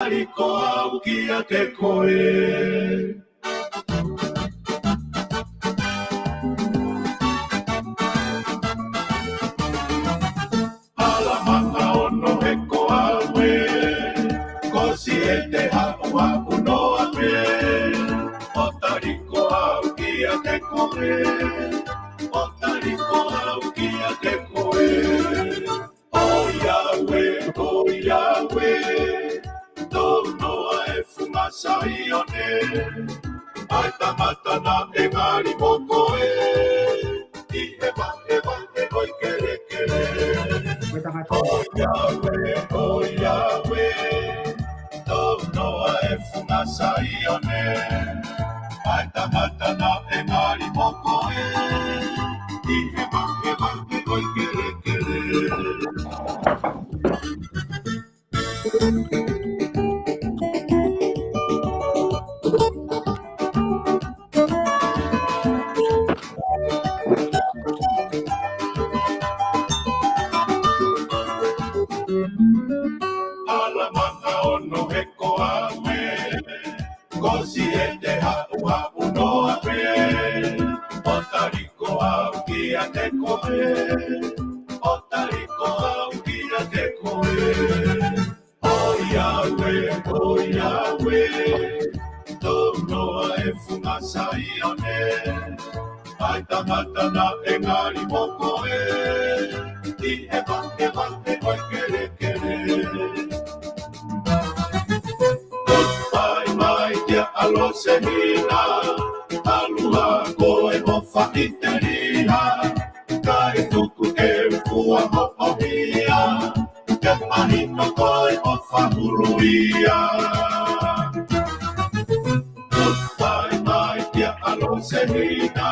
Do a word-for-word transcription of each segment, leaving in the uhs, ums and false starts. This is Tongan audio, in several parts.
Liko au kiate koe. Hala manga ono he ko au ē, ko siʻi ʻete haʻuhaʻu noa pē. ʻO tali ko au kiate koe, ʻo tali ko au kiate koe. ʻOiauē, ʻoiauē, tō noa e funga Saione. ʻA e tangata naʻe ngali mo koe ʻi he vahevahe ʻo e kelekele. Ko e tangata. ʻOiauē, ʻoiauē, tō noa e funga Saione. ʻA e tangata naʻe ngali mo koe ʻi he vahevahe ʻo e kelekele. Hala manga ono he ko au ē, ko siʻi ʻete haʻuhaʻu noa pē. ʻO tali ko au kiate koe, ʻo tali ko au kiate koe. ʻOiauē, ʻoiauē, tō noa e funga Saione. ʻA e tangata naʻe ngali mo koe ʻi he vahevahe ʻo e kelekele. Goodbye, my dear ʻAlosehina, ʻalua koe ʻo faʻiteliha, kae tuku ke u fua hoʻo hia, ke mahino ko e ʻofa hulu ia. Goodbye, my dear ʻAlosehina,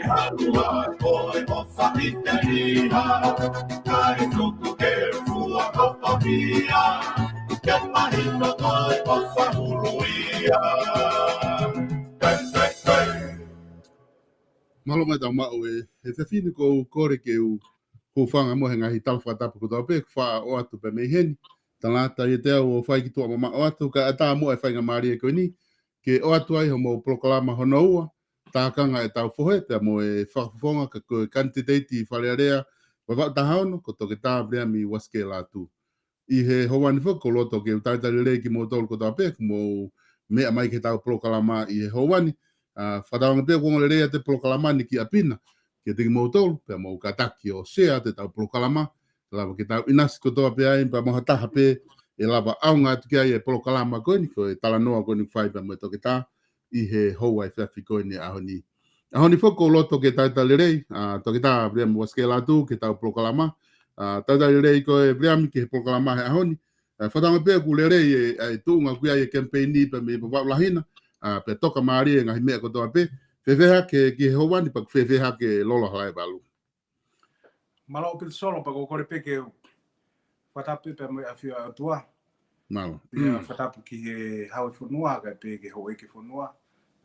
ʻalua koe ʻo faʻiteliha, kae tuku ke u fua hoʻo hia, ke mahino ko e ʻofa hulu ia. Hey, hey, hey. Mālō mai tau maʻu e, he fefine ko u kole ke u hūfanga mo e ngaahi tala fakatapu kotoa pē, kuo faʻa ʻoatu pē mei heni. Tangata ia te au ʻo fai ki tuʻa mamaʻo atu, kae ʻatā muʻa e faingamālie ko eni ke ʻoatu ai hoʻomou polokalama hono ua, Tākanga ʻEtau Fohe, pea mo e fakafofonga ka ko e kanititeiti Fale Alea Vavaʻu taha ono, ko Toketā Viliami Uasikela Atu. ʻI he houa ni foki, ʻoku ou loto ke u talitali lelei kimoutolu kotoa pē, kuo mou meʻa mai ki heʻetau polokalama ʻi he houa ni. ʻA, fakatauange pē ʻoku ongo lelei ʻa e polokalama ni ki ʻapi na, kiate kimoutolu, pea mou kātaki ʻo share ʻetau polokalama, lava ke tau ʻinasi kotoa pē ai, pea mo ha taha pē ʻe lava ʻaonga atu ki ai e polokalama ko eni, ko e talanoa ko eni fai pea mo e toketā, ʻi he houa efiafi ko eni ʻaho ni. ʻAho ni foki ʻoku ou loto ke talitali lelei ʻa Toketā Viliami Uasikela Atu ki heʻetau polokalama. ʻA, talitali lelei koe Viliami ki he polokalama he ʻaho ni. ʻA, fakatauange pē ʻoku lelei e, e tuʻunga ʻoku ʻi ai e kemipeini pea mei Vavaʻu lahi na, ʻa, pea toka mālie e ngaahi meʻa kotoa pē. Fēfē hake ki he houa ni pea ʻoku fēfē hake Lolo Halaevalu? Mālō ʻaupito Solo, pea ʻoku ou kole pē ke u fakatapu pē mo e ʻafio ʻa e ʻOtua. Mālō. Pea fakatapu ki he hau e fonua, kae pehē ki he houʻeiki e fonua.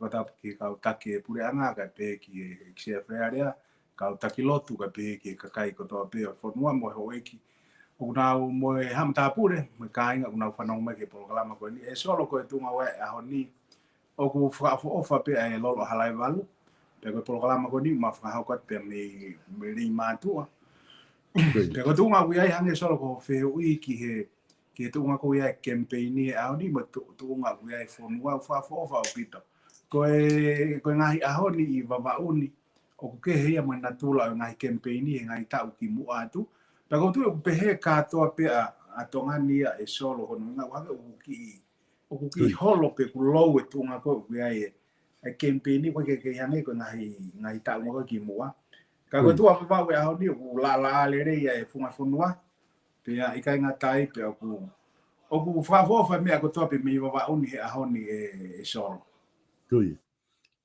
Fakatapu ki he kau taki e puleʻanga, kae pehē ki he ʻEiki Sea Fale Alea, kau taki lotu, kae pehē ki he kakai kotoa pē ʻo e fonua mo e houʻeiki. ʻOku nau mo e haʻa matāpule, mo e kāinga, ʻoku nau fanongo mai ki he polokalama ko eni. ʻE Solo, ko e tuʻunga ʻo e ʻaho ni, ʻoku fakaʻofoʻofa pē ʻa e Lolo Halaevalu. Pea ko e polokalama ko eni, ma fakahoko atu pē mei, mei Leimātuʻa. Pea ko e tuʻunga ʻoku ʻi ai hangē Solo ko e fehuʻi ki he, ki he tuʻunga ʻoku ʻi ai e kemipeini he ʻaho ni, mo e tu-, tuʻunga ʻoku ʻi ai e fonua, ʻoku fakaʻofoʻofa ʻaupito. Ko e, ko e ngaahi ʻaho ni ʻi Vavaʻu ni, ʻoku kehe ia mo e natula ʻo e ngaahi kemipeini he ngaahi taʻu kimuʻa atu. Pea ʻoku ou tui ʻoku pehē kātoa pē ʻa, ʻa Tonga ni ia ʻe Solo, ko hono ʻuhinga ʻoku hangē ʻoku kiʻi ʻoku kiʻi holo pē ʻoku lou e tuʻunga ko ē ʻoku ʻi ai e, e kemipeini ko ē ke, ke hangē ko e ngaahi, ngaahi taʻu ko ē kimuʻa. Ka ko e tuʻa Vavaʻu he ʻaho ni ʻoku laʻalaʻā lelei ʻa e funga fonua. Pea ʻikai ngata ai pea ʻoku, ʻoku fakaʻofoʻofa e meʻa kotoa pē mei Vavaʻu ni he ʻaho ni ʻe, ʻe Solo.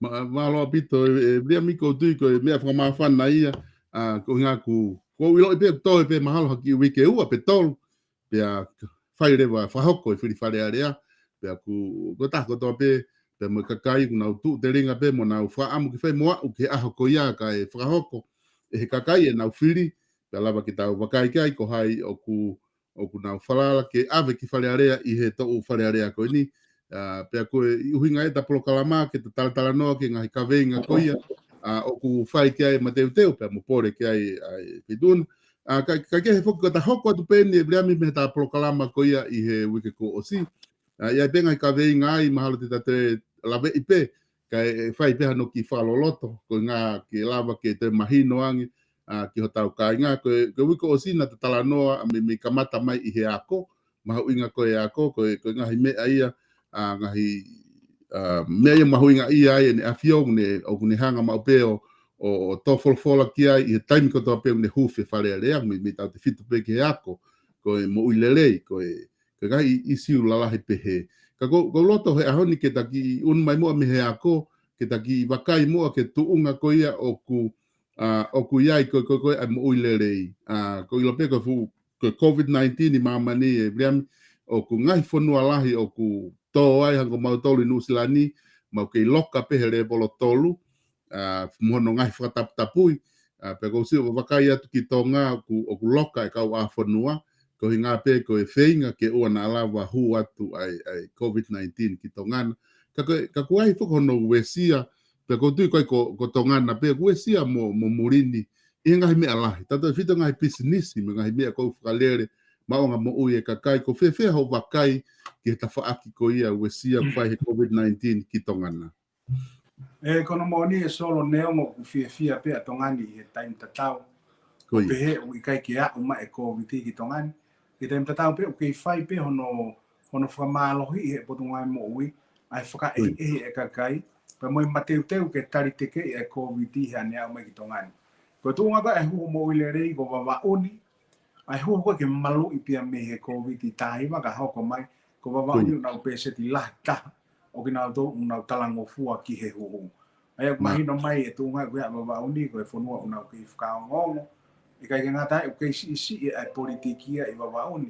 Mālō ʻaupito, e, e, Viliami, ʻoku ou tui ko e meʻa fakamāfana ia, ʻa, ko e ʻuhinga ʻoku, ʻoku ou ʻiloʻi pē ʻoku toe pē mahalo ha kiʻi uike ʻe ua pe tolu, pea fai leva fakahoko e fili Fale Alea, pea ʻoku, ko e taha kotoa pē, pea mo e kakai ʻoku nau tuʻu telinga pē mo nau fakaʻamu ke fai mo aʻu ki he ʻaho ko ia kae fakahoko ʻe he kakai ʻenau fili, pea lava ke tau vakai ki ai ko hai ʻoku ʻoku nau falala ke ʻave ki Fale Alea ʻi he toʻu Fale Alea ko eni. ʻA, pea ko e ʻuhinga ʻeta polokalama ke ta talatalanoa ki he ngaahi kaveinga ko ia, ʻa, ʻoku fai ki ai mateuteu, pea mo pole ki ai, ʻa, ʻe Fitun. ʻA, ka, ka ke he foki ko ta hoko atu pē eni ʻe Viliami mei he ta polokalama ko ia ʻi he uike kuo ʻosi. ʻA, ʻi ai pē ngaahi kaveinga ai, mahalo te ta toe laveʻi pē, ka ʻe, ʻe fai pē hano kiʻi fakaloloto, ko e ʻuhinga ke lava ke toe mahino ange, ʻa, ki hotau kāinga, ko e, ko e uike kuo ʻosi naʻa ta talanoa, mei, mei kamata mai ʻi he ako, mahuʻinga ko e ako, ko e, ko e ngaahi meʻa ia, ʻa, ngaahi, ʻa, meʻa ia mahuʻinga ia ai ʻEne ʻAfio, ʻoku ne, ʻoku ne hanga maʻu pē ʻo, ʻo, ʻo tō folofola ki ai, ʻi he taimi kotoa pē ʻoku ne hū he Fale Alea, mei, mei tautefito pē ki he ako, ko e moʻui lelei, ko e, ko e ngaahi ʻi-, ʻīsiu lalahi pehē. Ka ko, ko e loto he ʻaho ni ke ta kiʻi ʻunu mai muʻa mei he ako, ke ta kiʻi vakai muʻa ki he tuʻunga ko ia ʻoku, ʻa, ʻoku ʻi ai ko, ko, ko e moʻui lelei. ʻA, ʻoku ʻilo pē ko e fuʻu, ko e COVID nineteen ʻi māmani ʻe Viliami, ʻoku ngaahi fonua lahi ʻoku tō ai hangē ko mautolu ʻi Nuʻusila ni, mau kei loka pē he lēvolo tolu, ʻa, mo hono ngaahi fakataputapui, ʻa, pea ʻoku ou sio ʻo vakai atu ki Tonga ʻoku, ʻoku loka e kau ʻā fonua, ko e ʻuhinga pē ko e feinga ke ʻoua naʻa lava hū atu ʻa e, ʻa e COVID nineteen ki Tonga na. Ka ko e, ka ʻoku ʻi ai foki hono uesia, pea ʻoku ou tui ko e ko, ko Tonga na pē ʻoku uesia mo, mo muli ni, ʻi he ngaahi meʻa lahi. Tautefito ngaahi pisinisi, mo e ngaahi meʻa ʻoku fakalele, maʻuʻanga moʻui e kakai, ʻoku fēfē hoʻo vakai ki he tafaʻaki ko ia uesia ʻoku fai he COVID nineteen ki Tonga na. ʻE, ko hono moʻoni ʻe Solo, neongo ʻoku fiefia pē ʻa Tonga ni he taimi tatau. Ko ia. Pehē ʻoku ʻikai ke aʻu mai e COVID ki Tonga ni. He taimi tatau pē ʻoku kei fai pē hono, hono fakamālohiʻi he Potungāue Moʻui, ʻa e fakaʻehiʻehi e kakai, pea mo e mateuteu ke tali tekeʻi e COVID he ʻaneaʻu mai ki Tonga ni. Ko e tuʻunga ko e huhu moʻui lelei ko Vavaʻu ni, ʻa e huhu ko e ke maluʻi pē ia mei he COVID taha hiva ka hoko mai, ko Vavaʻu ni ʻoku nau pēseti lahi taha ʻo kinautolu ʻoku nau talangofua ki he huhu. ʻA ia ʻoku mahino mai e tuʻunga ko ia Vavaʻu ni, ko e fonua ʻoku nau kei fakaongoongo. ʻIkai ke ngata ai, ʻoku kei siʻisiʻi ʻa e politiki ia ʻi Vavaʻu ni.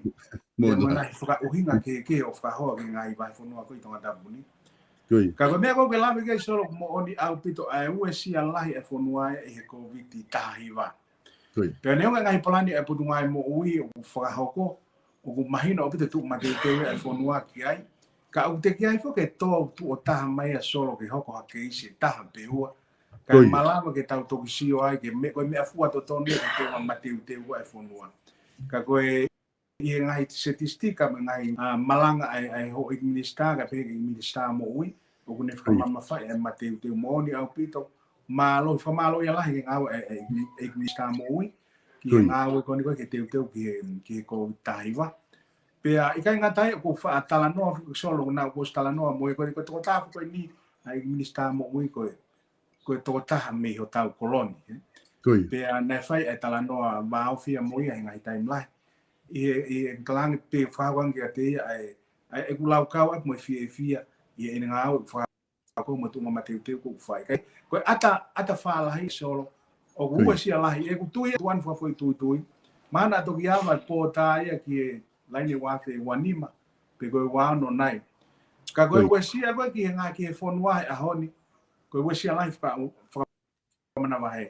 Mo e ngaahi fakaʻuhinga kehekehe ʻoku fakahoa ki he ngaahi vahefonua ko ē ʻi Tongatapu ni. Ka ko e meʻa ko ē ʻoku ke lave ki ai Solo, ʻoku moʻoni ʻaupito ʻa e uesia lahi e fonua ʻi he COVID taha hiva. Pea neongo e ngaahi palani ʻa e Potungāue Moʻui ʻoku fakahoko, ʻoku mahino ʻaupito e tuʻu mateuteu ʻa e fonua ki ai. Ka ʻoku teʻeki ai foki ke tō tuʻo taha mai ʻa Solo ke hoko ha keisi ʻe taha pe ua. Ka ʻe malava ke tau toki sio ai ke me, ko e meʻafua totonu ia ke tō mateuteu ʻa e fonua. Ka ko e ʻi he ngaahi setisitika mo e ngaahi, ʻa, malanga ʻa e, ʻa e houʻeiki minisitā, kae pehē ki he minisitā moʻui, ʻoku ne fakamamafaʻi ʻa e mateuteu, moʻoni ʻaupito, mālō, fakamālō ia lahi ki he ngāue ʻa e, ʻa e, ʻa e minisitā moʻui, ki he ngāue ko eni ko ē ke teuteu ki he, ki he COVID taha hiva. Pea ʻikai ngata ai, ʻoku ou faʻa talanoa, Solo, naʻa ku ʻosi talanoa mo e ko eni ko e tokotaha ko eni, ʻa e minisitā moʻui ko e, ko e tokotaha mei hotau koloni, ē. Pea naʻe fai e talanoa vāofi ia mo ia he ngaahi taimi lahi. ʻI he, ʻi he kalange pē fakahuangi kiate ia ʻa e, ʻa e ʻeku laukau atu mo e fiefia, ʻi heʻene ngāue ʻoku fakahoko mo e tuʻunga mateuteu ʻoku fai. Kae, ko e ʻata, ʻata fālahi Solo, ʻoku uesia lahi, ʻeku tui, tuʻu ʻa e fakafoʻituitui. Mahalo naʻa toki ava e pōtā ia ki he laine ua afe ua nima, pe ko e ua ono nai. Ka ko e uesia ko ē ki he ngaahi ki he fonua he ʻaho ni, ko e uesia lahi faka-, fakamanavahē.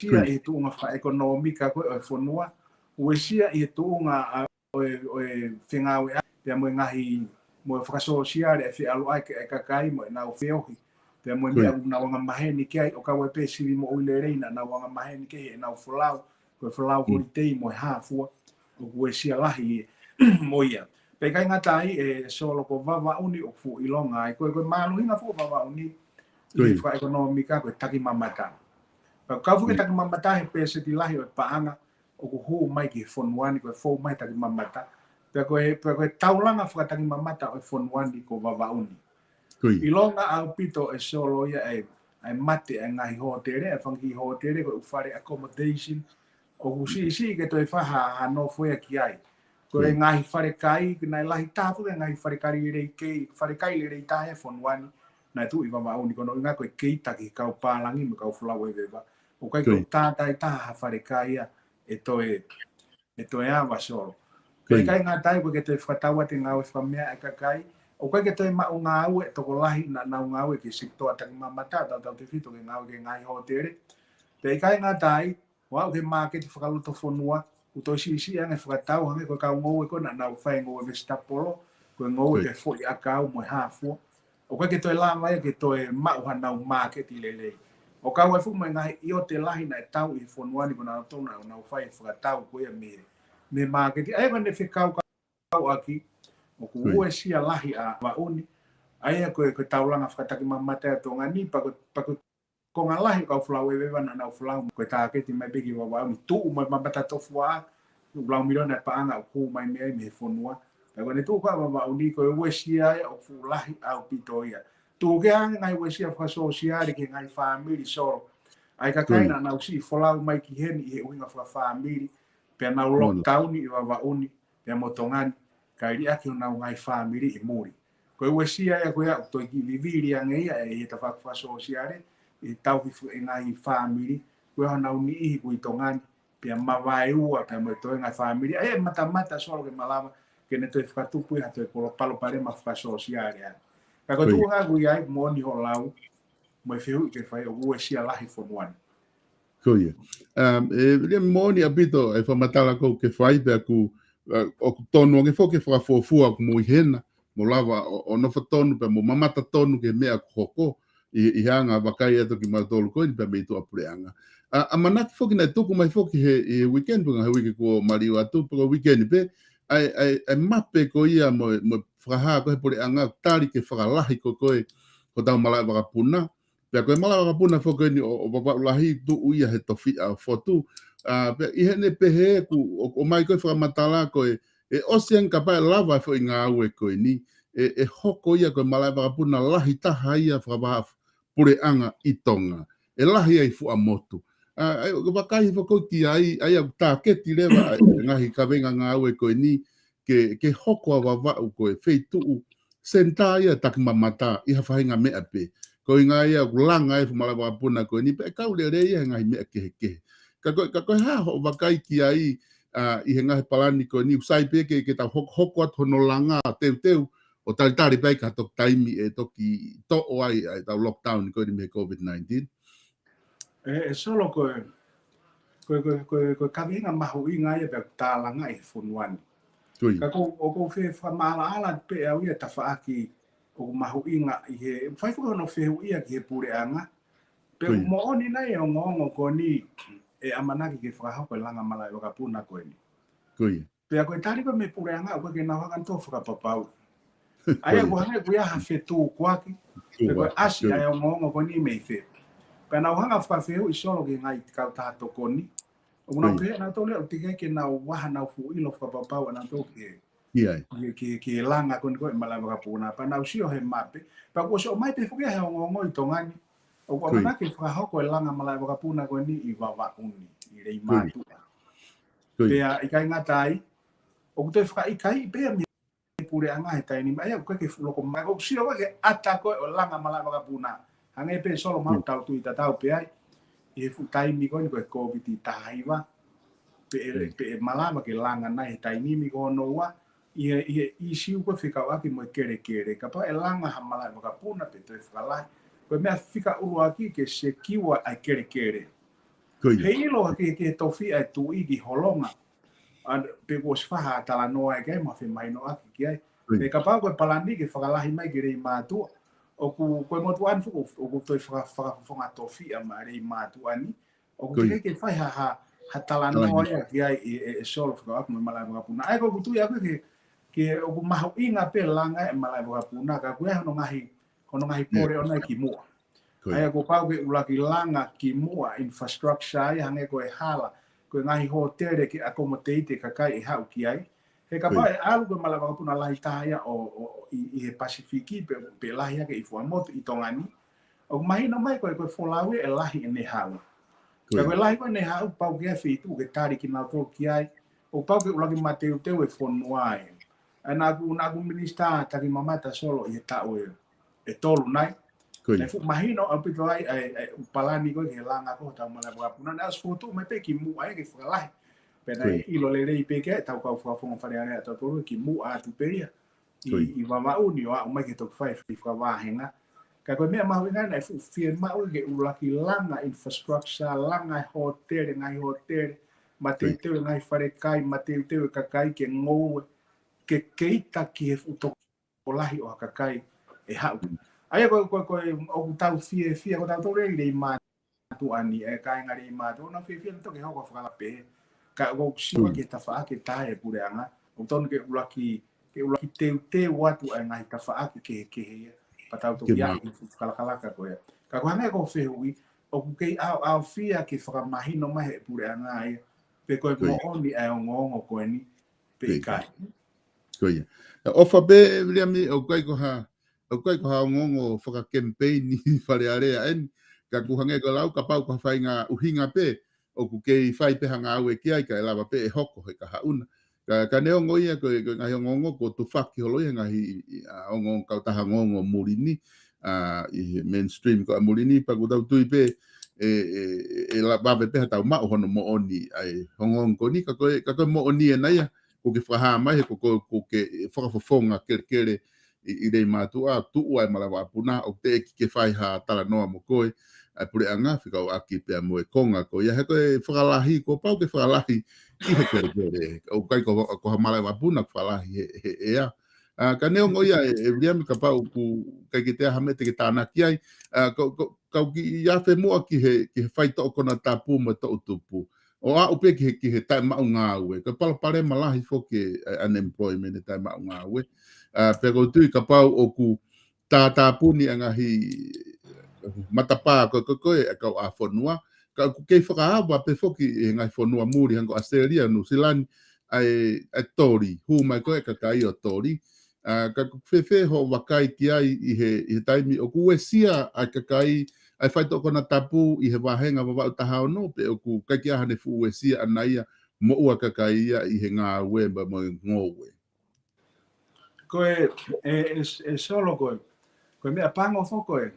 Uesia ʻi he tuʻunga fakaʻekonōmika ko ē ʻo e fonua. Uesia ʻi he tuʻunga ʻa, ʻo e, ʻo e fengāueʻaki, pea mo e ngaahi, mo e fakasōsiale ʻa e feʻaluʻaki ʻa e kakai mo ʻenau feohi. Pea mo e meʻa ʻoku nau angamaheni ki ai, ʻo kau ai pē sivi moʻui lelei naʻa nau angamaheni ki ai ʻenau folau, ko e folau holiday mo e hā fua, ʻoku uesia lahi mo ia. Pea ʻikai ngata ai ē Solo ko Vavaʻu ni ʻoku fuʻu ʻilonga ai, ko e, ko e mālohinga foki ʻo Vavaʻu ni, ʻi he fakaʻekonōmika ko e takimamata. Pea kau foki e takimamata he pēseti lahi ʻo e paʻanga ʻoku hū mai ki he fonua ni ko e fou mai takimamata. Pea ko e, pea ko e taulanga fakatakimamata ʻo e fonua ni ko Vavaʻu ni. ʻIlonga ʻaupito ē Solo ia ʻa e, ʻa e mate ʻa e ngaahi hōtele, ʻa e fanga kiʻi hōtele ko e ʻū fale accommodation, ʻoku siʻisiʻi ke toe fai ha, ha nofo ia ki ai. Ko e ngaahi falekai, ko e naʻe lahi taha foki e ngaahi falekai lelei kei, falekai lelei taha he fonua ni, naʻe tuʻu ʻi Vavaʻu ni, ko hono ʻuhinga ko e kei taki kau pālangi mo e kau folau ʻo e veva. ʻOku ʻikai ke u tātai taha ha falekai ia ʻe toe, ʻe toe ava Solo. Pea ʻikai ngata ai, ʻoku ʻikai ke toe fakatau atu e ngāue fakameaʻa ʻa e kakai. ʻOku ʻikai ke toe maʻu ngāue tokolahi naʻa nau ngāue ki he sekitoa takimamata, tautautefito ki he ngāue ki he ngaahi hōtele. Pea ʻikai ngata ai, ʻo aʻu ki he māketi fakalotofonua, ʻoku toe siʻisiʻi ange fakatau hangē ko e kau ngoue ko ē naʻa nau fai ngoue vesitapolo, ko e ngoue pē foʻi ʻakau mo e hā fua. ʻOku ʻikai ke toe lava ia ke toe maʻu hanau māketi lelei. ʻO kau ai foki mo e ngaahi ʻiote lahi naʻe tau ʻi he fonua ni ko ē naʻa nau tonu ʻo nau fai fakatau ko ia mei, mei māketi. ʻA ia ko ʻene fekau ʻaki, ʻoku uesia lahi ʻa Vavaʻu ni. ʻA ia ko e, ko e taulanga fakatakimamata ʻa Tonga ni, pea ko e, pea ko e konga lahi ʻo e kau folau ʻeveʻeva naʻa nau folau, ko e tāketi mai pē ki Vavaʻu ni, tuʻu mo e mamata tofuaʻa, ʻū lau miliona e paʻanga ʻoku hū mai mei ai mei he fonua. Pea ko ʻene tuʻu ko ē ʻa Vavaʻu ni, ko e uesia ia ʻoku fuʻu lahi ʻaupito ia. Tuku kehe ange ngaahi uesia fakasōsiale ki he ngaahi fāmili Solo. ʻA e kakai naʻa nau siʻi folau mai ki heni ʻi he ʻuhinga fakafāmili, pea nau lockdown ʻi Vavaʻu ni, pea mo Tonga ni, kae liʻaki honau ngaahi fāmili ʻi muli. Ko e uesia ia ko ia ʻoku toe kiʻi vivili ange ia ʻe he tafaʻaki fakasōsiale, ʻi he tauhi fo-, e ngaahi fāmili, ko ia honau niʻihi ʻoku ʻi Tonga ni, pea mavaeua, pea mo e toe ngaahi fāmili. ʻA ia ʻe matamata Solo ke malava, ke ne toe fakatupu ia ha toe kolo palopalema fakasōsiale ange. Ka ko e tuʻunga ʻoku ʻi ai, moʻoni hoʻo lau, mo e fehuʻi ke fai ʻoku uesia lahi fonua ni. Ko ia. Um, ʻe, ʻe moʻoni ʻaupito e fakamatala ko ē ke fai pea ʻoku, uh, ʻoku tonu ange foki ke fakafuofua ʻoku mou ʻi hena, mou lava ʻo, ʻo nofo tonu pea mou mamata tonu ki he meʻa ʻoku hoko, ʻi, ʻi he anga vakai atu kimautolu ko eni pea mei tuʻapuleʻanga. ʻA, ʻamanaki foki naʻe tuku mai foki he, ʻi he weekend, pe ngaahi uike kuo maliu atu, pe ko e weekend pē, ʻa e, ʻa e, ʻa e mape ko ia mo, mo e fakahā ko ē he puleʻanga, tali ke fakalahi ko ē ko ē hotau malaʻe vakapuna, pea ko e malaʻe vakapuna foki eni ʻo, ʻo Vavaʻu Lahi tuʻu ia he tofiʻa ʻo Fotu. ʻA, pea ʻi heʻene pehē ʻoku, ʻo, ʻomai ko ē fakamatala ko ē, ʻe ʻosi ange kapau ʻe lava e foʻi ngāue ko eni, ʻe, ʻe hoko ia ko e malaʻe vakapuna lahi taha ia fakavahaʻapuleʻanga ʻi Tonga. ʻE lahi ai fuʻa motu. ʻA, ʻa, ʻoku vakai foki ki ai, ʻa ia ʻoku tāketi leva ʻa e ngaahi kaveinga ngāue ko eni, ke, ke hoko ʻa Vavaʻu ko e feituʻu senitā ia takimamata ʻi ha faʻahinga meʻa pē. Ko e ʻuhinga ia ʻoku langa e fuʻu malaʻe vakapuna ko eni pea ʻe kau lelei ia he ngaahi meʻa kehekehe. Ka ko, ka ko e hā hoʻo vakai ki ai, ʻa, ʻi he ngaahi palani ko eni, ʻoku sai pē ke, ke tau hoko, hoko atu hono langa teuteu, ʻo talitali pē ai ki ha toki taimi ʻe toki toʻo ai, ʻa e tau lockdown ko eni mei he COVID nineteen. ʻE, ʻe Solo ko e, ko e, ko e, ko e, ko e kaveinga mahuʻinga ia pea tālanga ʻi he fonua ni. Ka ko, ʻoku ou fie fakamaʻalaʻala pē au ia tafaʻaki ʻoku mahuʻinga ʻi he, fai foki hono fehuʻia ki he puleʻanga. Pe ʻoku moʻoni nai e ongoongo ko eni ʻe ʻamanaki ke fakahoko e langa malaʻe vakapuna ko eni. Pea ko e tali ko ē mei he puleʻanga ʻoku ʻikai ke nau hanga ʻo fakapapau. ʻA ia ʻoku hangē ʻoku ʻi ai ha fetukuaki, pe ko e ʻasi ʻa e ongoongo ko eni mei fē. Pea nau hanga ʻo fakafehuʻi Solo ki he ngaahi kautaha tokoni. ʻOku nau pehē nautolu ia ʻoku teʻeki ke nau ʻi ai hanau fuʻu ʻilo fakapapau ʻanautolu ki he, ki he, ki he langa ko eni ko ē malaʻe vakapuna. Pea nau sio he mape. Pea kuo ʻosi ʻomai pē foki he ongoongo ʻi Tonga ni. ʻOku ʻamanaki ke fakahoko e langa malaʻe vakapuna ko eni ʻi Vavaʻu ni, ʻi Leimātuʻa. Pea ʻikai ngata ai, ʻoku toe fakaʻikaiʻi pē ia mei he puleʻanga he taimi ni, ʻa ia ʻoku ʻikai ke fuʻu loko mai, ʻoku sio ʻoku ʻikai ke ʻata ko ē ʻo langa malaʻe vakapuna. Hangē pē Solo, mau tau tui tatau pē ai, ʻi he fuʻu taimi ko eni ko e COVID taha hiva, pe ʻe, pe ʻe malava ke langa nai he taimi ni ko hono ua, ʻi he, ʻi he ʻīsiu ko ē fekauʻaki mo e kelekele, kapau ʻe langa ha malaʻe vakapuna pe toe fakalahi. Ko e meʻa fika ʻuluaki ke sekiua ʻa e kelekele. He ʻilo ke, ke tofiʻa e tuʻi ki Holonga. ʻA, pe kuo ʻosi fai ha talanoa ʻi ai mo femahinoʻaki ki ai. Pe kapau ko e palani ke fakalahi mai ki Leimātuʻa. ʻOku, ko e motuʻa ni foki, ʻoku toe faka-, fakafofonga tofiʻa mai Leimātuʻa ni. ʻOku teʻeki ke fai ha, ha, ha talanoa ia ki ai ʻe, ʻe, ʻe Solo fekauʻaki mo e malaʻe vakapuna. ʻA ia ko ʻeku tui ʻaku ke, ke ʻoku mahuʻinga pē langa e malaʻe vakapuna, ka ʻoku ʻi ai hono ngaahi, hono ngaahi pole ʻoʻona ʻi kimuʻa. ʻA ia kuo pau ke ʻuluaki langa kimuʻa infrastructure ia hangē ko e hala, ko e ngaahi hōtele ke accommodate e kakai ʻe haʻu ki ai. He kapau ʻe ʻalu ko e malaʻe vakapuna lahi taha ia ʻo, ʻo, ʻo, ʻi, ʻi he Pasifiki pe, pe lahi ange ʻi fuʻa motu ʻi Tonga ni. ʻOku mahino mai ko e, ko e folau ia ʻe lahi ʻene haʻu. Ka ko e lahi ko ē ʻene haʻu pau ke ʻi ai feituʻu ke tali kinautolu ki ai. ʻOku pau ke ʻuluaki mateuteu e fonua ē. ʻA ia naʻa ku, naʻa ku minisitā takimamata Solo ʻi he taʻu ʻe, ʻe tolu nai. Naʻe fuʻu mahino ʻaupito ai, ʻa e, ʻa e palani ko ē ke langa ko ē hotau malaʻe vakapuna. Naʻe ʻosi fokotuʻu mai pē kimuʻa ia ke fakalahi. Pea naʻe ʻilo lelei pē ke tau kau fakafofonga Fale Alea ʻatautolu kimuʻa atu pē ia. ʻI, ʻi Vavaʻu ni ʻo aʻu mai ke toki fai, fai fakavahenga. Ka ko e meʻa mahuʻinga naʻe fuʻu fiemaʻu ke ʻuluaki langa infrastructure, langa e hōtele, ngaahi hōtele, mateuteu e ngaahi falekai, mateuteu e kakai ke ngoue, ke, ke ʻita ki he fuʻu tokolahi ʻo ha kakai ʻe haʻu. ʻA ia ko, ko, ko e ʻoku tau fiefia, ko tautolu ʻi Leimātuʻa ni, e kāinga Leimātuʻa, ʻoku nau fiefia nautolu ke hoko ha fakalape. Ka ʻoku ou sio ki he tafaʻaki ʻe taha e puleʻanga, ʻoku totonu ke ʻuluaki, ke ʻuluaki teuteu atu ʻa e ngaahi tafaʻaki kehekehe ia, pea tau toki aʻu ki he fakalakalaka ko ia. Ka ko e hangē ko e fehuʻi, ʻoku kei ʻaoʻaofia ke fakamahino mai he puleʻanga ia, pe ko e moʻoni ʻa e ongoongo ko eni, pe ʻikai. Ko ia. ʻOfa pē, Viliami, ʻoku ʻikai ko ha, ʻoku ʻikai ko ha ongoongo fakakemipeini Fale Alea eni, ka ʻoku hangē ko e lau, kapau ko ha faʻahinga ʻuhinga pē, ʻoku kei fai pē ha ngāue ki ai, kae lava pē ʻe hoko he kahaʻu na. Ka, ka neongo ia ko e, ko e ngaahi ongoongo kuo tufaki holo ia he ngaahi, ʻa, ongoongo kautaha ongoongo muli ni, ʻa, ʻi he mainstream ko ē muli ni, pea ʻoku tau tui pē, ʻe, ʻe, ʻe la-, vave pē ha tau maʻu hono moʻoni ʻa e ongoongo ko eni, ka ko e, ka ko e moʻoni ena ia, ʻoku ke fakahā mai he ko, ko, ʻoku ke fakafofonga kelekele ʻi, ʻi Leimātuʻa, tuʻu ai Malaʻe Vakapuna, ʻoku teʻeki ke fai ha talanoa mo koe, ʻa e puleʻanga, fekauʻaki pea mo e konga ko ia, he ko e fakalahi, kuo pau ke fakalahi ʻi he kelekele, ʻoku ʻikai ko, ko ha Malaʻe Vakapuna fakalahi he, he ʻea. ʻA, ka neongo ia e, e Viliami kapau ʻoku ʻikai ke toe ʻi ai ha meʻa te ke tānaki ai, ʻa, ko, ko, kau kiʻi afe muʻa ki he, ki he faitoʻo konatapu mo e toʻutupu. ʻO aʻu pē ki he, ki he taʻemaʻu ngāue. Ko e palopalema lahi foki e, e unemployment, e taʻemaʻu ngāue. ʻA, pea ʻoku ou tui kapau ʻoku tātāpuni ʻa e ngaahi matapā ko, ko, ko e kau ʻāfonua. Ka ʻoku kei fakaava pē foki e ngaahi fonua muli, hangē ko ʻAositelēlia, Nuʻusila ni, ʻa e, ʻa e toli, hū mai ko ē kakai ʻo toli. ʻA, ka ʻoku fēfē hoʻo vakai ki ai ʻi he, ʻi he taimi ʻoku uesia ʻa e kakai, ʻa e faitoʻo konatapu ʻi he vāhenga Vavaʻu taha ono, pe ʻoku ʻikai ke ʻi ai hano fuʻu uesia ʻana ia, moʻua kakai ia ʻi he ngāue mo, mo e ngoue. Ko e, e, e, e Solo ko e, ko e meʻapango foki ko e,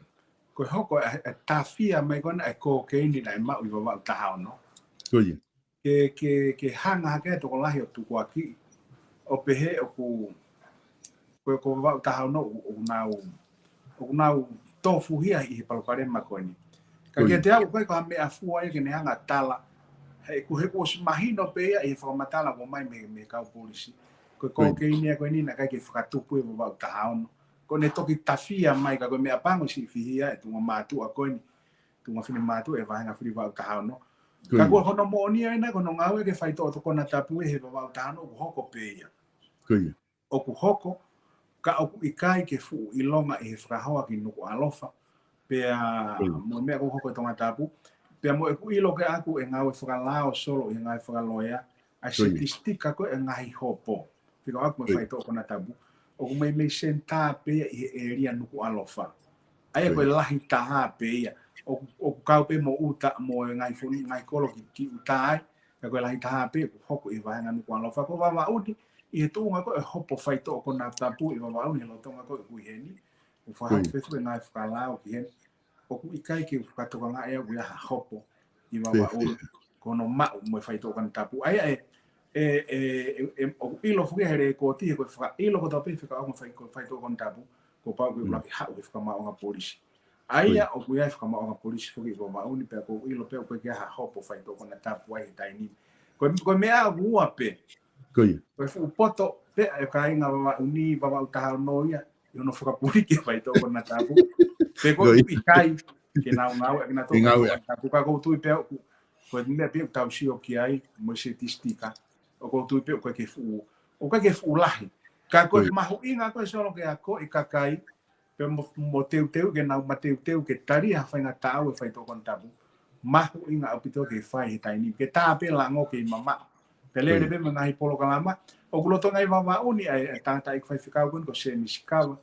ko e hoko e, e tāfia mai ko ena e kokeini naʻe maʻu ʻi Vavaʻu taha ono. Ko ia. Ke, ke, ke hanga hake e tokolahi ʻo tukuakiʻi, ʻo pehē ʻoku, ko e, ko Vavaʻu taha ono ʻoku, ʻoku nau, ʻoku nau tofuhia ʻi he palopalema ko eni. Ka kiate au, ʻoku ʻikai ko ha meʻafua ia ke ne hanga tala, he ʻoku, he ʻoku ʻosi mahino pē ia ʻi he fakamatala ʻoku ʻomai mei, mei he kau polisi. Ko e kokeini ia ko eni naʻe ʻikai ke fakatupu ʻi Vavaʻu taha ono. Ko ʻene toki tāfia mai ka ko e meʻapango siʻi fihia e tuʻunga mātuʻa ko eni, tuʻunga finemātuʻa e vāhenga fili Vavaʻu taha ono. Ka ko hono moʻoni ia ena, ko hono ngāue ke faitoʻo konatapu ʻi he Vavaʻu taha ono, ʻoku hoko pē ia. Ko ia. ʻOku hoko, ka ʻoku ʻikai ke fuʻu ʻilonga ʻi he fakahoa ki Nukuʻalofa, pea mo e meʻa ʻoku hoko ʻi Tongatapu, pea mo ʻeku ʻilo ke ʻaku e ngāue fakalao Solo ʻi he ngāue fakaloea, ʻa e sitistika ko e ngaahi hopo. Fika ʻaku mo e faitoʻo konatapu, ʻoku meimei senitā pē ia ʻi he ʻēlia Nukuʻalofa. ʻA ia ko e lahi taha pē ia. ʻOku, ʻoku kau pē mo ʻuta, mo e ngaahi fonu, ngaahi kolo ki, ki ʻuta ai, ka ko e lahi taha pē ʻoku hoko ʻi he vāhenga Nukuʻalofa. Ko Vavaʻu ni, ʻi he tuʻunga ko e hopo faitoʻo konatapu ʻi Vavaʻu ni, he lolotonga ko ē ʻoku ʻi heni, ʻoku fakahoko pē foki e ngāue fakalao ki heni. ʻOku ʻikai ke u fakatokangaʻi au ʻoku ʻi ai ha hopo ʻi Vavaʻu ni, ko hono maʻu mo e faitoʻo konatapu. ʻA ia e, e, e, e, e, ʻoku ʻilo foki he lēkooti, he ko e fakaʻilo kotoa pē fekauʻaki mo e fai, ko e faitoʻo konatapu, kuo pau ke ʻuluaki haʻu he fakamaʻuʻanga polisi. ʻA ia ʻoku ʻi ai e fakamaʻuʻanga polisi foki ʻi Vavaʻu ni, pea ʻoku ou ʻilo pē ʻoku ʻikai ke ʻi ai ha hopo faitoʻo konatapu ai he taimi ni. Ko e, ko e meʻa ʻoku ua pē. Ko ia. Ko e fuʻu poto pē ʻa e kāinga Vavaʻu ni, Vavaʻu taha ono ia, ʻi hono fakapuliki e faitoʻo konatapu. Pe ko e ʻikai ke nau ngāue, ke nau toʻo faitoʻo konatapu. Ka ʻoku ou tui pē au, ko e meʻa pē ʻoku tau sio ki ai, mo e sitistika. ʻOku ou tui pē ʻoku ʻikai ke fuʻu, ʻoku ʻikai ke fuʻu lahi. Ka ko e mahuʻinga ko e Solo ke akoʻi e kakai, pea mo, mo teuteu ke nau mateuteu ke tali ha faingataʻa ʻo e faitoʻo konatapu. Mahuʻinga ʻaupito ke fai he taimi ni. Ke tā pē lango kei mamaʻo. Pea lele pē mo e ngaahi polokalama. ʻOku lolotonga ʻi Vavaʻu ni ʻa e, ʻa e tangataʻeiki faifekau ko eni ko Sēmisi Kava.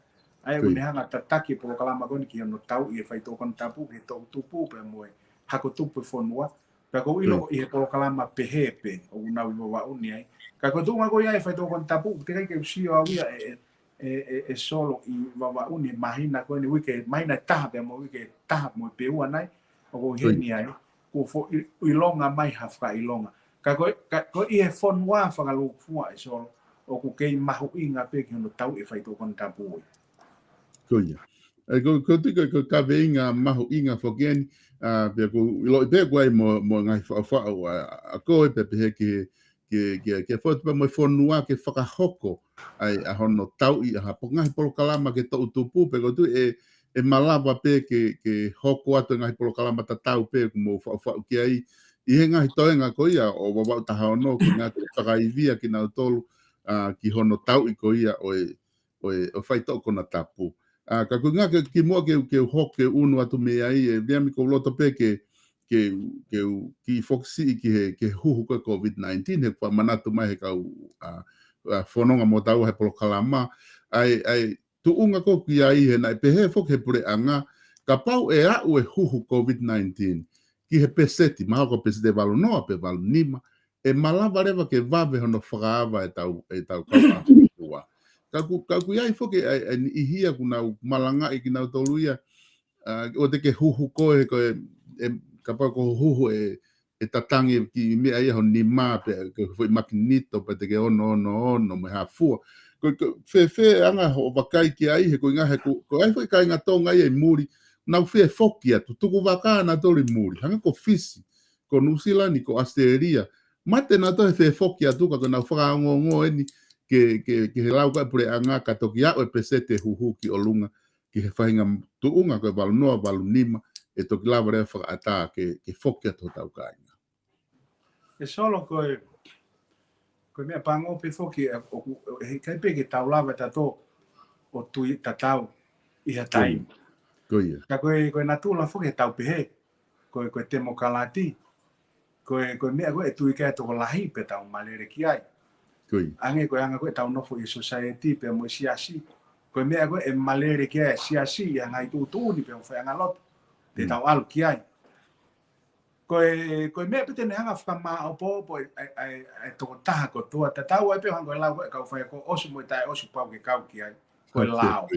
ʻA ia ʻoku ne hanga tataki e polokalama ko eni ki hono tauʻi e faitoʻo konatapu, ki he toʻutupu, pea mo e hako tupu e fonua. Pea ʻoku ou ʻilo ko e ʻi he polokalama pehē pē, ʻoku nau ʻi Vavaʻu ni ai. Ka ko e tuʻunga ko ia e faitoʻo konatapu, teʻeki ke u sio au ia e, e, e, e, e Solo ʻi Vavaʻu ni māhina ko eni uike, māhina ʻe taha pea mo e uike ʻe taha mo e pē ua nai, ʻoku ʻi heni ai, kuo foʻi ʻilonga mai ha fakaʻilonga. Ka ko e, ka, ko e ʻi he fonua fakalūkufua e Solo, ʻoku kei mahuʻinga pē ki hono tauʻi e faitoʻo konatapu ʻo ia. Ko ia. ʻE, ko, ko e tui ko e, ko e kaveinga mahuʻinga foki eni, ʻA, pea ʻoku ou ʻiloʻi pē ʻoku ʻi ai mo, mo e ngaahi faʻufaʻu ʻa, ʻa koe pea pehē ki he, ki he, ki he, ki he fo-, pea mo e fonua ke fakahoko ai ʻa hono tauʻi ʻa ha po-, ngaahi polokalama ke toʻutupu, pea ʻoku ou tui ʻe, ʻe malava pē ke, ke hoko atu e ngaahi polokalama tatau pē ʻoku mou faʻufaʻu ki ai ʻi he ngaahi toenga ko ia ʻo Vavaʻu taha ono, ko e ngaahi fakaivia kinautolu, ʻa, ki hono tauʻi ko ia ʻo e ʻo e, ʻo e faitoʻo konatapu. ʻA, ka ʻoku ou ngā ke, kimuʻa ke, ke u hoko ke unu atu mei ai, ʻe Viliami, ʻoku ou loto pē ke, ke, ke u kiʻi foki siʻi ki he, ki he huhu ko e COVID nineteen, he ʻoku ou manatu mai he kau, ʻa, ʻa, fononga mo taua he polokalama. ʻA e, ʻa e tuʻunga ko ē ʻoku ʻi ai he naʻe pehē foki he puleʻanga, kapau ʻe aʻu e huhu COVID nineteen ki he peseti, mahalo ko e peseti ʻe valu noa pe valu nima, ʻe malava leva ke vave hono fakaava ʻetau, ʻetau kau ʻāfua. Ka ʻoku, ka ʻoku ʻi ai foki ʻa e, ʻa e niʻihi ia ʻoku nau malangaʻi kinautolu ia, ʻa, ʻoua te ke huhu koe, ko e, ʻe, kapau ko e huhu ʻe, ʻe tatangi ki he meʻa ia ho nima pe ko e foʻi makinito pe te ke ono ono ono mo e hā fua. Ko, ko, fēfē ʻa e anga hoʻo vakai ki ai, he ko e ʻuhinga he ko, ko e ʻi ai foki e kāinga Tonga ia ʻi muli, nau fefoki atu, tuku vaka nautolu ʻi muli, hangē ko Fisi, ko Nuʻusila ni, ko ʻAositelēlia. Mate nautolu he fefoki atu ka ko ʻenau fakaongoongo eni ke, ke, ke he lau ko ē puleʻanga ka toki aʻu e peseti huhu ki ʻolunga, ki he faʻahinga tuʻunga ko e valu noa, valu nima, ʻe toki lava leva fakaʻatā ke, ke foki atu hotau kāinga. ʻE Solo, ko e, ko e meʻa pango pē foki, ʻe, ʻoku, ʻe ʻikai pē ke tau lava tautolu ʻo tui tatau ʻi ha taimi. Ko ia. Ka ko e, ko e natula foki ʻetau pehē, ko e, ko e temokalati, ko e, ko e meʻa ko ē ʻe tui ki ai e tokolahi pea tau malele ki ai. Ko ia. Hangē ko e anga ko ē ʻetau nofo ʻi he society pea mo e siasi, ko e meʻa ko ē ʻe malele ki ai e siasi ʻi he ngaahi tuʻutuʻuni pea mo e faiʻanga lotu te tau ʻalu ki ai. Ko e, ko e meʻa pē te ne hanga ʻo fakamāʻopoʻopo e, e, e, e tokotaha kotoa. Tatau ai pē hangē ko e lau ko ē ʻa e kau faiako, ʻosi mo e taʻe ʻosi pau ke kau ki ai. Ko e lao.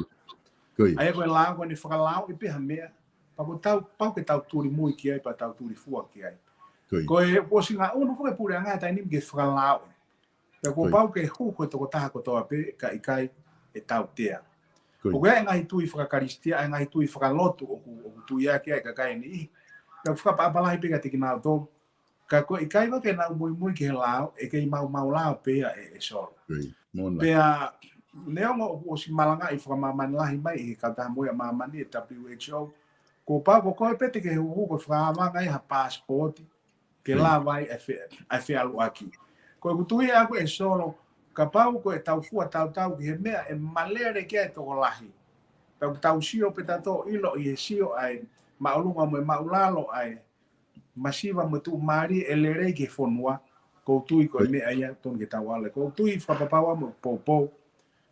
Ko ia. ʻA ia ko e lao ko ʻene fakalao ʻi pē ha meʻa, pea ko tau, pau ke tau tuli mui ki ai, pea tau tuli fua ki ai. Ko ia. Ko e, ʻosi ngaʻunu foki e puleʻanga he taimi ni ke fakalao. Pea kuo pau ke huhu e tokotaha kotoa pē, ka ʻikai e tautea. Ko ia. ʻOku ʻi ai e ngaahi tui fakakalisitiane, ʻa e ngaahi tui fakalotu ʻoku, ʻoku tui ʻaki ai e kakai ʻe niʻihi. Pea ʻoku fakaʻapaʻapa lahi pē kiate kinautolu. Ka ko e ʻikai vave ke nau muimui ki he lao, ʻe kei maumau lao pē ia ʻe, ʻe Solo. Ko ia. Pea neongo ʻoku ʻosi malangaʻi fakamāmani lahi mai ʻe he Kautaha Moʻui ʻa Māmani, ʻe W H O. Kuo pau ko koe pē te ke huhu ko e fakaava ange ʻa ha paasipooti ke lava ai e fe-, ʻa e feʻaluʻaki. Ko ʻeku tui ʻaʻaku ʻe Solo, kapau ko ʻetau fua tautau ki he meʻa ʻe malele ki ai e tokolahi. Tau, tau sio pē tautolu ʻilo ʻi he sio ʻa e māʻolunga mo e māʻulalo ʻa e masiva mo e tuʻumālie ʻe lelei ki he fonua, ʻoku ou tui ko e meʻa ia tonu ke tau ʻalu. ʻOku ou tui fakapapau mo poupou,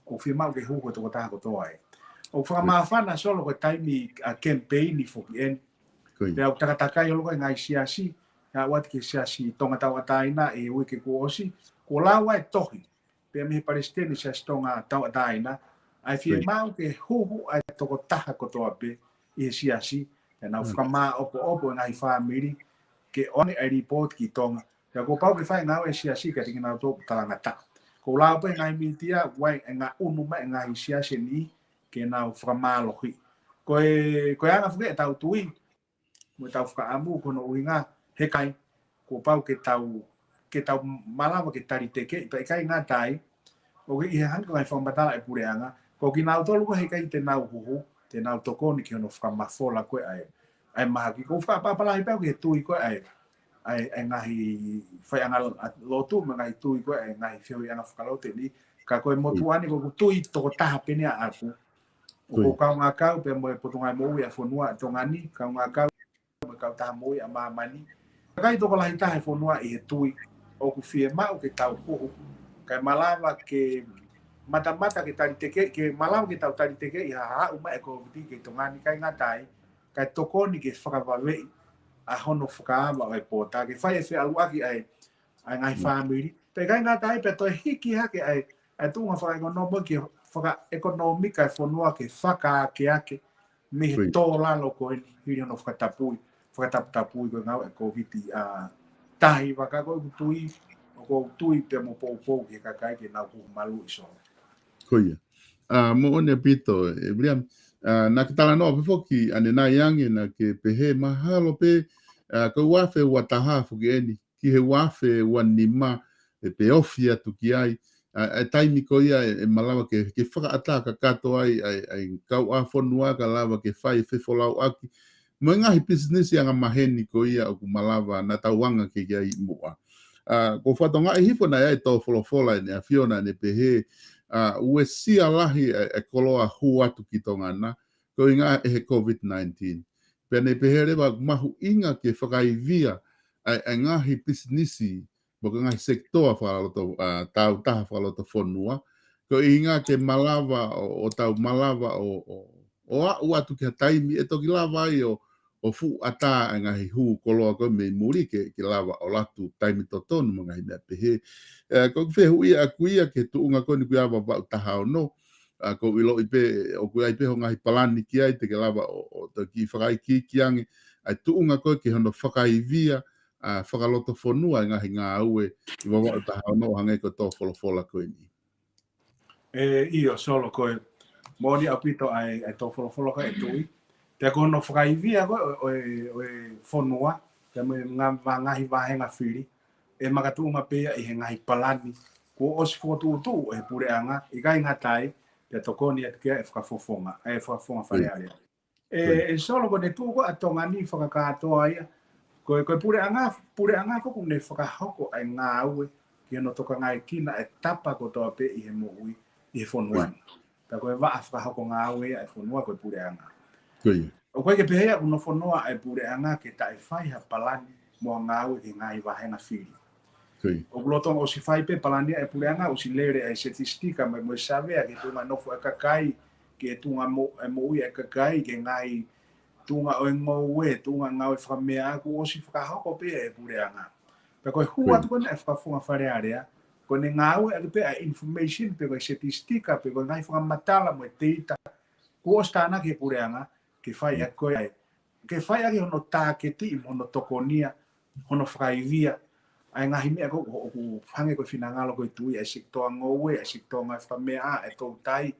ʻoku fiemaʻu ke huhu e tokotaha kotoa ē. ʻOku fakamāfana Solo ko e taimi ʻa e kemipeini foki eni. Ko ia. Pea ʻoku takatakai holo ko ē ngaahi siasi, ʻa ʻoatu ki he siasi Tonga Tauʻatāina ʻi he uike kuo ʻosi, kuo lau ai e tohi pea mei he palesiteni Siasi Tonga Tauʻatāina, ʻa e fiemaʻu ke huhu ʻa e tokotaha kotoa pē ʻi he siasi, ʻenau fakamāʻopoʻopo e ngaahi fāmili, ke ʻoange ʻa e lipooti ki Tonga. Pea kuo pau ke fai e ngāue ʻa e siasi kiate kinautolu ʻoku talangataʻa. Kuo lau pē ngaahi mītia, ʻoku ʻi ai e ngaʻunu mai e ngaahi siasi ni ke nau fakamālohi. Ko e, ko e anga foki ʻetau tui, mo ʻetau fakaʻamu ko hono ʻuhinga, he ʻikai, kuo pau ke tau, ke tau malava ke talitekeʻi, pea ʻikai ngata ai, ʻoku ʻi he hangē ko e ngaahi fakamatala ʻa e puleʻanga, ko kinautolu ko ē he ʻikai te nau huhu, te nau tokoni ki hono fakamafola ko ē ʻa e, ʻa e mahaki. ʻOku ou fakaʻapaʻapa lahi pē au ki he tui ko ē ʻa e, ʻa e, ʻa e ngaahi faiʻanga lotu, mo e ngaahi tui ko ē ʻa e ngaahi fehuʻiʻanga fakalotu ni, ka ko e motuʻa ni ko ʻeku tui tokotaha pē eni ʻaʻaku. ʻOku ou kaungā kau pē mo e Potungāue Moʻui ʻa e fonua ʻa Tonga ni, kaungā kau mo e Kautaha Moʻui ʻa Māmani. Kakai tokolahi taha e fonua ʻi he tui, ʻoku fiemaʻu ke tau huhu, kae malava ke matamata ke talitekeʻi, ke malava ke tau talitekeʻi ha haʻu mai e Kōviti ki Tonga ni, ʻikai ngata ai, kae tokoni ke fakavaveʻi ʻa hono fakaava ʻo e pōta, ke fai e feʻaluʻaki ʻa e ʻa e ngaahi fāmili. Pea ʻikai ngata ai pea toe hiki hake ʻa e, ʻa e tuʻunga fakaʻekonōmika, fakaʻekonōmika e fonua ke fakaakeake mei he tō lalo ko eni hili hono fakatapui, fakataputapui ko e ngāue ʻa e Kōviti ʻa taha hiva. Ka ko ʻeku tui, ʻoku ou tui pē mo poupou ki he kakai ke nau huhu maluʻi Solo. Ko ia. ʻA, moʻoni ʻaupito, ʻe Viliami, ʻA, naʻa ke talanoa pē foki ʻanenai ange naʻa ke pehē mahalo pē, ʻa, ko e ua afe ua taha foki eni, ki he ua afe ua nima, ʻe pē ofi atu ki ai, ʻa, ʻa e taimi ko ia ʻe, ʻe malava ke, ke fakaʻatā kakato ai, ʻa e, ʻa e kauʻāfonua ka lava ke fai fefolauʻaki mo e ngaahi pisinisi angamaheni ko ia ʻoku malava naʻa tau anga ki ai muʻa. ʻA, ko e fatongia hifo naʻe ʻai ʻe he tō folofola ʻEne ʻAfio naʻa ne pehē, ʻa, uesia lahi ʻa e, ʻa e koloa hū atu ki Tonga na, ko e ʻuhinga ʻe he COVID nineteen. Pea ne pehē leva ʻoku mahuʻinga ke fakaivia ʻa e, ʻa e ngaahi pisinisi, mo e ngaahi sekitoa fakaloto, ʻa, tau taha fakalotofonua. Ko e ʻuhinga ke malava ʻo, ʻo tau malava ʻo, ʻo, ʻo aʻu atu ki ha taimi ʻe toki lava ai ʻo, ʻo fuʻu ʻatā ʻa e ngaahi hū koloa ko ē mei muli ke, ke lava ʻo ʻalu atu taimi totonu mo e ngaahi meʻa pehē. ʻE, ko e fehuʻi ʻaʻaku ia ki he tuʻunga ko eni ʻoku ʻi ai ʻa Vavaʻu taha ono, ʻa, ʻoku ou ʻiloʻi pē, ʻoku ʻi ai pē hoʻo ngaahi palani ki ai te ke lava ʻo, ʻo toki fakaikiiki ange ʻa e tuʻunga ko ē ki hono fakaivia, ʻa, fakalotofonua ʻa e ngaahi ngāue ʻi Vavaʻu taha ono ʻo hangē ko e tō folofola ko eni. ʻE, ʻio, Solo, ko e moʻoni ʻaupito ʻa e, ʻa e tō folofola ko ē ʻa e Tuʻi. Pea ko hono fakaivia ko ē ʻo, ʻo e, ʻo e fonua, pea mo e ngā-, vā-, ngaahi vāhenga fili, ʻe makatuʻunga pē ia ʻi he ngaahi palani kuo ʻosi fokotuʻutuʻu ʻe he puleʻanga, ʻikai ngata ai, pea tokoni atu ki ai ʻa e fakafofonga, ʻa e fakafofonga Fale Alea. ʻE, ʻe Solo, ko ʻene tuʻu ko ē ʻa Tonga ni fakakātoa ia. Ko e, ko e puleʻanga, puleʻanga foki ʻoku ne fakahoko ʻa e ngāue ki hono tokangaekina ʻa e tapa kotoa pē ʻi he moʻui ʻi he fonua ni. Pea ko e vaʻa fakahoko ngāue ia ʻa e fonua ko e puleʻanga. ʻOku ʻikai ke pehē ia ʻoku nofo noa ʻa e puleʻanga ke taʻefai ha palani mo ha ngāue ki he ngaahi vāhenga fili. ʻOku lolotonga ʻosi fai pē palani ʻa e puleʻanga, ʻosi lele ʻa e setisitika mo e, mo e savea ki he tuʻunga nofo ʻa e kakai, ki he tuʻunga mo-, ʻa e moʻui ʻa e kakai, ki he ngaahi tuʻunga ʻo e ngoue, tuʻunga ngāue fakameaʻa, kuo ʻosi fakahoko pē ʻe he puleʻanga. Pea ko e hū atu ko ena ʻa e fakafofonga Fale Alea, ko ʻene ngāueʻaki pē ʻa e information, pe ko e setisitika, pe ko e ngaahi fakamatala mo e teita kuo ʻosi tānaki ʻe he puleʻanga, ke fai ʻaki ko ē ʻa e, ke fai ʻaki hono tāketiʻi mo hono tokonia, hono fakaivia ʻa e ngaahi meʻa ko ē ʻoku hangē ko e finangalo ko ē ʻa e Tuʻi, ʻa e sekitoa ngoue, ʻa e sekitoa ngāue fakameaʻa, ʻa e toutai,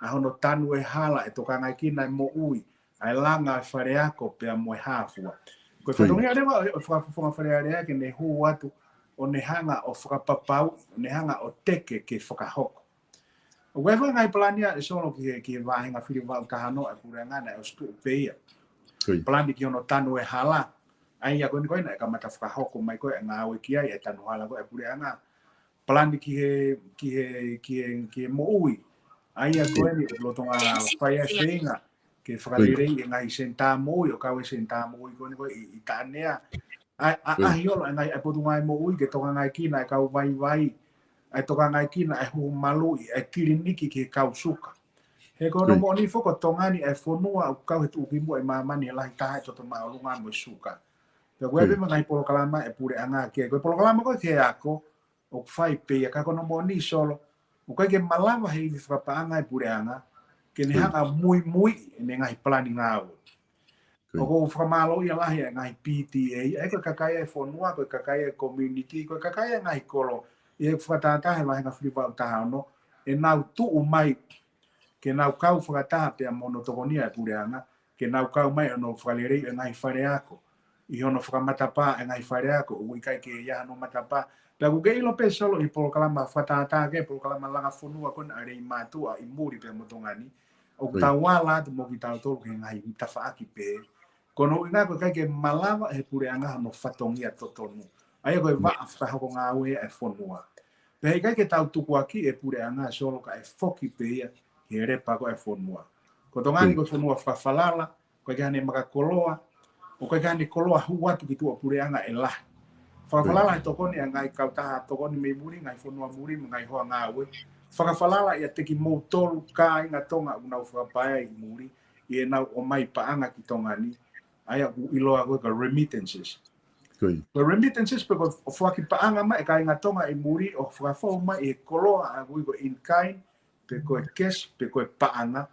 ʻa hono tanu ʻa e hala, ʻa e tokangaekina ʻa e moʻui, ʻa e langa ʻa e faleako pea mo e hā fua. Ko e fatongia leva ʻo e, ʻo e fakafofonga Fale Alea ke ne hū atu ʻo ne hanga ʻo fakapapauʻi, ʻo ne hanga ʻo teke ke fakahoko. ʻOku ʻi ai foki e ngaahi palani ia ʻe Solo ki he, ki he vāhenga fili Vavaʻu taha ono ʻa e puleʻanga naʻe ʻosi tuʻu pē ia. Palani ki hono tanu ʻa e hala. ʻA ia ko eni ko ē naʻe kamata fakahoko mai ko ē ʻa e ngāue ki ai ʻa e tanu hala ko ē ʻa e puleʻanga. Palani ki he, ki he, ki he, ki he moʻui. ʻA ia ko eni ʻoku lolotonga fai ʻa e feinga ke fakaleleiʻi e ngaahi senitā moʻui, ʻo kau e senitā moʻui ko eni ko ē ʻi, ʻi Taʻanea. ʻA, ʻa, ʻa, ʻahiʻolo ʻa e ngaahi, ʻa e potungāue moʻui ke tokangaekina ʻa e kau vaivai, ʻa e tokangaekina ʻa e huhu maluʻi, ʻa e kiliniki ki he kau suka. He ko hono moʻoni foki ko Tonga ni ʻa e fonua ʻoku kau he tuʻukimuʻa ʻi māmani he lahi taha ʻa e toto māʻolunga mo e suka. Pea ʻoku ʻi ai pē mo e ngaahi polokalama ʻa e puleʻanga ki ai. Ko e polokalama ko ē ki he ako, ʻoku fai pē ia ka ko hono moʻoni Solo, ʻoku ʻikai ke malava he ivi fakapaʻanga ʻa e puleʻanga ke ne hanga ʻo muimuiʻi ʻene ngaahi palani ngāue. ʻOku ou fakamālōʻia lahi ʻa e ngaahi P T A, ʻa ia ko e kakai ʻa e fonua, ko e kakai ʻa e community, ko e kakai ʻa e ngaahi kolo, ʻi he fakatātā he vāhenga fili Vavaʻu taha ono, ʻenau tuʻu mai ke nau kau fakataha pea mo hono tokonia ʻa e puleʻanga, ke nau kau mai ʻo nau fakaleleiʻi ʻa e ngaahi faleako ʻi hono fakamatapā ʻa e ngaahi faleako ʻoku ʻikai ke ʻi ai hano matapā. Pea ʻoku ke ʻilo pē Solo ʻi he polokalama fakatātā ki he polokalama langa fonua ko ena ʻa Leimātuʻa ʻi muli pea mo Tonga ni, ʻoku tau ala atu mo kitautolu ki he ngaahi tafaʻaki pē. Ko hono ʻuhinga ko e ʻikai ke malava ʻe he puleʻanga hono fatongia totonu. ʻA ia ko e vaʻa fakahoko ngāue ʻa e fonua. Pea he ʻikai ke tau tukuakiʻi e puleʻanga Solo kae foki pē ia ki he lepa ko ē ʻa e fonua. Ko Tonga ni ko e fonua fakafalala, ʻoku ʻikai ke ʻi ai hano makakoloa, ʻoku ʻikai ke ʻi ai hano koloa hū atu ki tuʻa puleʻanga ʻe lahi. Fakafalala he tokoni ʻa e ngaahi kautaha tokoni mei muli, ngaahi fonua muli, mo e ngaahi hoa ngāue. Fakafalala ia ʻiate kimoutolu kāinga Tonga ʻoku nau fakapaea ʻi muli, ʻi heʻenau ʻomai paʻanga ki Tonga ni, ʻa ia ʻoku ʻiloa ko e ka remittances. Ko e remittances pē ko e foaki paʻanga mai ʻa e kāinga Tonga ʻi muli ʻo fakafou mai ʻi he koloa ʻa ia ʻoku ui ko e in kind, pe ko e cash, pe ko e paʻanga.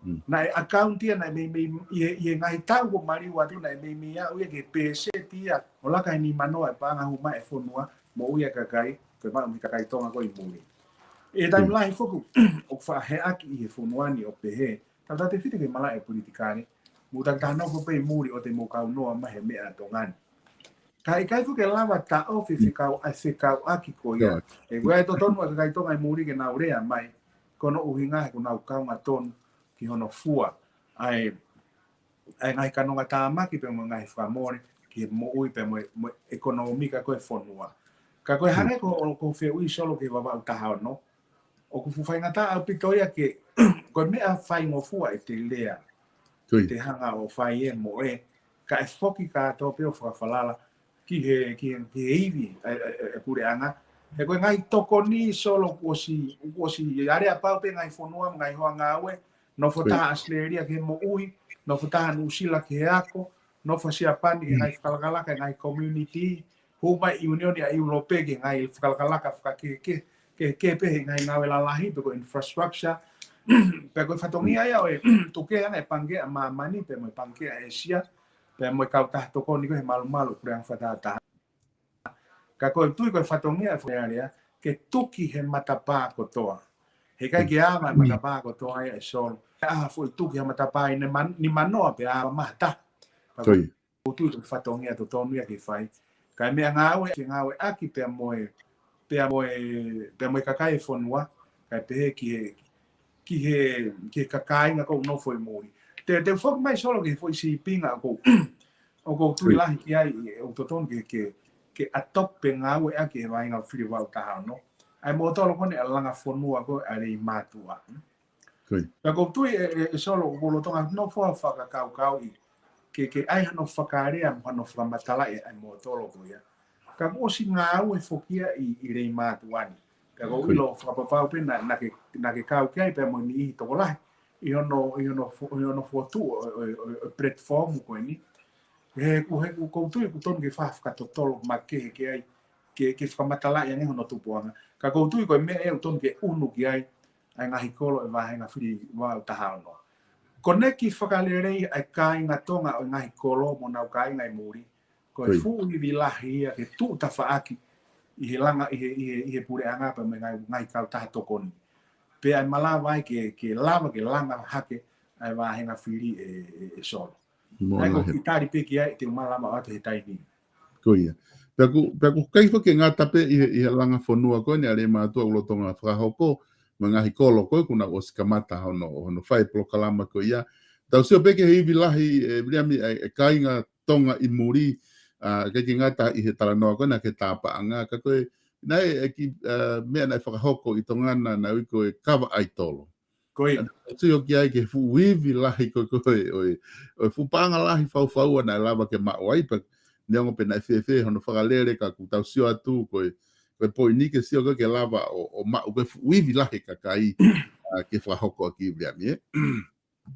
Naʻe account ia, naʻe meimei, ʻi he, ʻi he ngaahi taʻu kuo maliu atu, naʻe meimei aʻu ia ki he pēseti ia ʻo laka he nimanoa ʻa e paʻanga hū mai ʻa e fonua, moʻui ʻa e kakai, ko e maʻu mei he kakai Tonga ko ē ʻi muli. ʻI he taimi lahi foki ʻoku faʻa heʻaki ʻi he fonua ni ʻo pehē, Tau tau te fiti ke malaʻe politikale. Mou taki taha nofo pē ʻi muli ʻo te mou kau noa mai he meʻa ʻa Tonga ni. Ka ʻikai fuʻu ke lava taʻofi fekau, ʻa e fekauʻaki ko ia. ʻE ʻoku ʻi ai e totonu ʻa e kakai Tonga ʻi muli ke nau lea mai. Ko hono ʻuhinga he ʻoku nau kaunga tonu ki hono fua ʻa e, ʻa e ngaahi kanongatāmaki pea mo e ngaahi fakamole ki he moʻui pea mo e, mo e ʻekonōmika ko ē ʻo e fonua. Ka ko e hangē ko, ko e fehuʻi Solo ki he Vavaʻu taha ono, ʻoku fuʻu faingataʻa ʻaupito ia ke, ko e meʻa faingofua ʻete lea, ʻete hanga ʻo fai ē mo ē, kae foki kātoa pē ʻo fakafalala ki he, ki he, ki he ivi ʻa e, ʻa e, ʻa e puleʻanga. He ko e ngaahi tokoni Solo kuo ʻosi, kuo ʻosi aleapau pē ngaahi fonua mo e ngaahi hoa ngāue, nofo taha ʻAositelēlia ki he moʻui, nofo taha Nuʻusila ki he ako, nofo Siapani ki he ngaahi fakalakalaka, ngaahi community, hū mai ʻIunioni ʻa ʻIulope ki he ngaahi fakalakalaka fakakehekehe, kehekehe pē he ngaahi ngāue lalahi, pe ko e infrastructure, pe ko e fatongia ia ʻo e tuku ʻa e Pangikē ʻa Māmani, pea mo e Pangikē ʻa ʻĒsia, pea mo e kautaha tokoni ko ē he malumalu ʻo e puleʻanga fakatahataha. Ka ko e tui ko e fatongia ʻa e Fale Alea, ke tuki he matapā kotoa. He ʻikai ke ava e matapā kotoa ia ʻe Solo. ʻA ha foʻi tuki ha matapā ʻi he man-, nimanoa pea ava mai ha taha. Ka ko e tui ko e fatongia totonu ia ke fai. Ka e meʻangāue, ke ngāueʻaki pea mo e, pea mo e, pea mo e kakai e fonua, kae pehē ki he, ki he, ki he kāinga ʻoku nofo ʻi muli. Te, te u foki mai Solo ki he foʻi sīpinga ʻoku ou, ʻoku ou tui lahi ki ai, ʻoku totonu ke, ke, ke adopt pe ngāueʻaki ʻe he vahenga fili Vavaʻu taha ono. ʻA e mōtolo ko eni ʻa e langa fonua ko ē ʻa Leimātuʻa. Pea ʻoku ou tui ʻe, ʻe, ʻe Solo ʻoku lolotonga nofo ʻo fakakaukauʻi ke, ke ʻai hano fakalea mo hano fakamatalaʻi ʻa e mōtolo ko ia. Ka kuo ʻosi ngāue foki ia ʻi, ʻi Leimātuʻa ni. Pea ʻoku ou ʻilo fakapapau pē naʻa, naʻa ke, naʻa ke kau ki ai pea mo e niʻihi tokolahi ʻi hono, ʻi hono fo-, ʻi hono fokotuʻu ʻo, ʻo, ʻo, ʻo e platform ko eni. He ʻoku, he ʻoku ou tui ʻoku totonu ke fa-, fakatotolo makehe ki ai, ke, ke fakamatalaʻi ange hono tupuʻanga. Ka ʻoku ou tui ko e meʻa ia ʻoku totonu ke ʻunu ki ai ʻa e ngaahi kolo ʻo e vahenga fili Vavaʻu taha ono. Ko e kiʻi fakalelei ʻa e kāinga Tonga ʻo e ngaahi kolo mo honau kāinga ʻi muli, ko e fuʻu ivi lahi ia ke tuʻu tafaʻaki ʻi he langa, ʻi he, ʻi he, ʻi he puleʻanga pea mo e ngaahi, ngaahi kautaha tokoni. Pea ʻe malava ai ke, ke lava ke langa hake ʻa e vahenga fili ʻe, ʻe, ʻe Solo. ʻA ia ko e kiʻi tali pē ki ai te u malava ʻo ʻoatu he taimi ni. Ko ia. Pea ʻoku, pea ʻoku ʻikai foki ke ngata pē ʻi he, ʻi he langa fonua ko eni ʻa Leimātuʻa ʻoku lolotonga fakahoko, mo e ngaahi kolo ko ē kuo nau ʻosi kamata hono, hono fai polokalama ko ia. Tau sio pē ki he ivi lahi, ʻe, Viliami, ʻa e, ʻa e kāinga Tonga ʻi muli, ʻa, ʻikai ke ngata ʻi he talanoa ko ē naʻa ke tā paʻanga, ka ko e, naʻe, ʻa e kiʻi, ʻa, meʻa naʻe fakahoko ʻi Tonga na, naʻe ui ko e kava ʻaitolo. Ko ia. Sio ki ai ki he fuʻu ivi lahi ko ē, ko ē, ʻo e, ʻo e fuʻu paʻanga lahi faufaua naʻe lava ke maʻu ai, pea neongo pe naʻe fēfē hono fakalele ka ʻoku tau sio atu ko e, ko e poini ke sio ko ē ke lava ʻo, ʻo maʻu ko e fuʻu ivi lahi kakai, ʻa, ke fakahoko ʻaki Viliami, ē?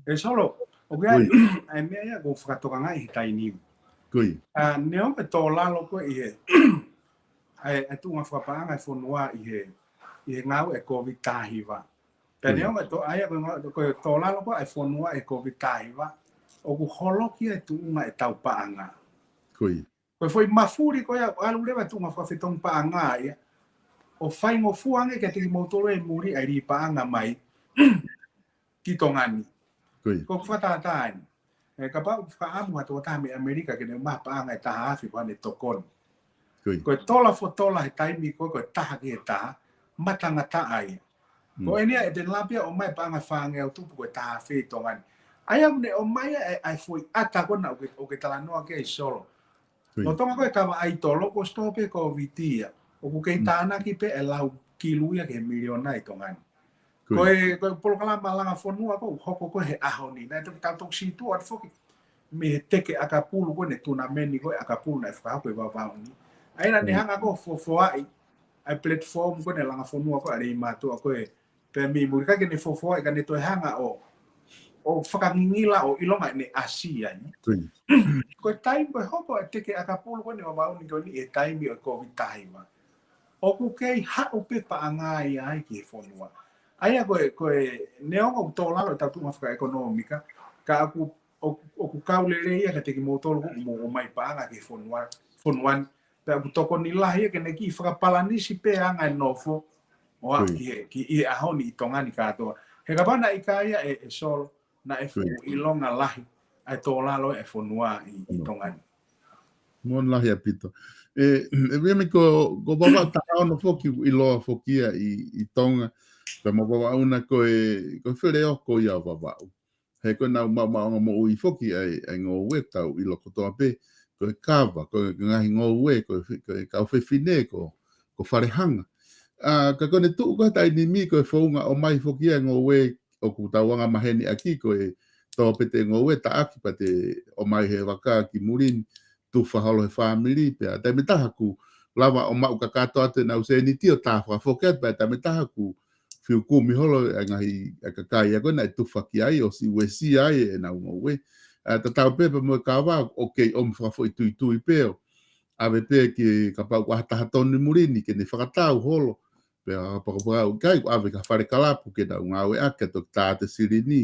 ʻE Solo, ʻoku ʻi ai, ʻa e meʻa ia ʻoku ou fakatokangaʻi he taimi ni. Ko ia. ʻA, neongo e tō lalo ko ē ʻi he, ʻa e, ʻa e tuʻunga fakapaʻanga e fonua ʻi he, ʻi he ngāue ʻa e Kōviti taha hiva. Pea neongo e tō, ʻa ia ko e ngā-, ko e tō lalo ko ē ʻa e fonua ʻi he Kōviti taha hiva, ʻoku holoki e tuʻunga ʻetau paʻanga. Ko ia. Ko e foʻi mafuli ko ia, ʻalu leva tuʻunga fakafetongi paʻanga ia, ʻo faingofua ange kiate kimoutolu ʻi muli ʻa e lī paʻanga mai ki Tonga ni. Ko ia. Ko e fakatātā eni. ʻE, kapau ʻoku fakaʻamu ha tokotaha mei ʻAmelika ke ne ʻomai ha paʻanga ʻe taha afe ko ʻene tokoni. Ko ia. Ko e tola fo tola he taimi ko ē, ko e taha ki he taha, matangataʻa ia. Ko eni ia ʻe te lava pē ʻo ʻomai paʻanga fāngeau tupu ko e taha afe ʻi Tonga ni. ʻA ia ʻoku ne ʻomai ʻa e, ʻa e foʻi ʻata ko ena ʻoku ke, ʻoku ke talanoa ki ai Solo. Ko ia. Lolotonga ko e kava ʻaitolo, kuo ʻosi tō pē Kōviti ia. ʻOku kei tānaki pē e lau kilu ia ki he miliona ʻi Tonga ni. Ko ia. Ko e, ko e polokalama langa fonua ko ē ʻoku hoko ko ē he ʻaho ni. Naʻe toki tau toki sītuʻa atu foki mei he teke ʻakapulu ko ē ʻene tunameni ko ē ʻakapulu naʻe fakahoko ʻi Vavaʻu ni. ʻA ia naʻa ne hanga ko ē ʻo fofoaʻi ʻa e platform ko ē ʻene langa fonua ko ē ʻa Leimātuʻa ko ē pē mei muli, ʻikai ke ne fofoaʻi ka ne toe hanga ʻo, ʻo fakangingila ʻo ʻilonga ʻene ʻasi ai. Ko ia. Ko e taimi ko ē hoko ʻa e teke ʻakapulu ko ē ʻene Vavaʻu ni ko eni he taimi ʻo e Kōviti taha hiva, ʻoku kei haʻu pē paʻanga ia ai ki he fonua. ʻA ia ko e, ko e neongo ʻoku tō lalo ʻetau tuʻunga fakaʻekonōmika, ka ʻoku, ʻoku, ʻoku kau lelei ia kiate kimoutolu ʻoku mou ʻomai paʻanga ki he fonua, fonua ni. Pea ʻoku tokoni lahi ia ke ne kiʻi fakapalanisi pē anga e nofo ʻo aʻu ki he, ki he ʻaho ni ʻi Tonga ni kātoa. He kapau naʻe ʻikai ia ʻe, ʻe Solo, naʻe fuʻu ʻilonga lahi ʻa e tō lalo e fonua ʻi, ʻi Tonga ni. Moʻoni lahi ʻaupito. ʻE, ʻe Viliami, ko, ko Vavaʻu taha ono foki, ʻiloa foki ia ʻi, ʻi Tonga. Pea mo Vavaʻu na ko e, ko e feleoko ia ʻo Vavaʻu. He ko e nau maʻumaʻunga moʻui foki ʻa e, ʻa e ngoue, tau ʻilo kotoa pē, ko e kava, ko e ngaahi ngoue, ko e fi-, ko e kau fefine, ko, ko Falehanga. ʻA, ka ko ʻene tuʻu ko e taimi ni ko e founga ʻomai foki ʻa e ngoue ʻoku tau anga maheni ʻaki, ko e tō pē ʻete ngoue, taʻaki pea te ʻomai he vaka ki muli ni, tufa holo he fāmili, pea taimi taha kuo lava ʻo maʻu kakato atu ʻenau sēniti ʻo tā fakafoki atu, pea taimi taha kuo fiu kumi holo ʻa e ngaahi, ʻa e kakai ia ko ē naʻe tufa ki ai ʻo siʻi uesia ai ʻenau ngoue. ʻA, tatau pē pea mo e kava, ʻoku kei ʻomi fakafoʻituitui pē ʻo ʻave pē ki he kapau ʻoku ʻi ai ha taha tonu ʻi muli ni ke ne fakatau holo. Pea fakapapau ʻikai, ʻoku ʻave ki ha fale kalapu ke nau ngāueʻaki ʻa e toki tā atu e silini.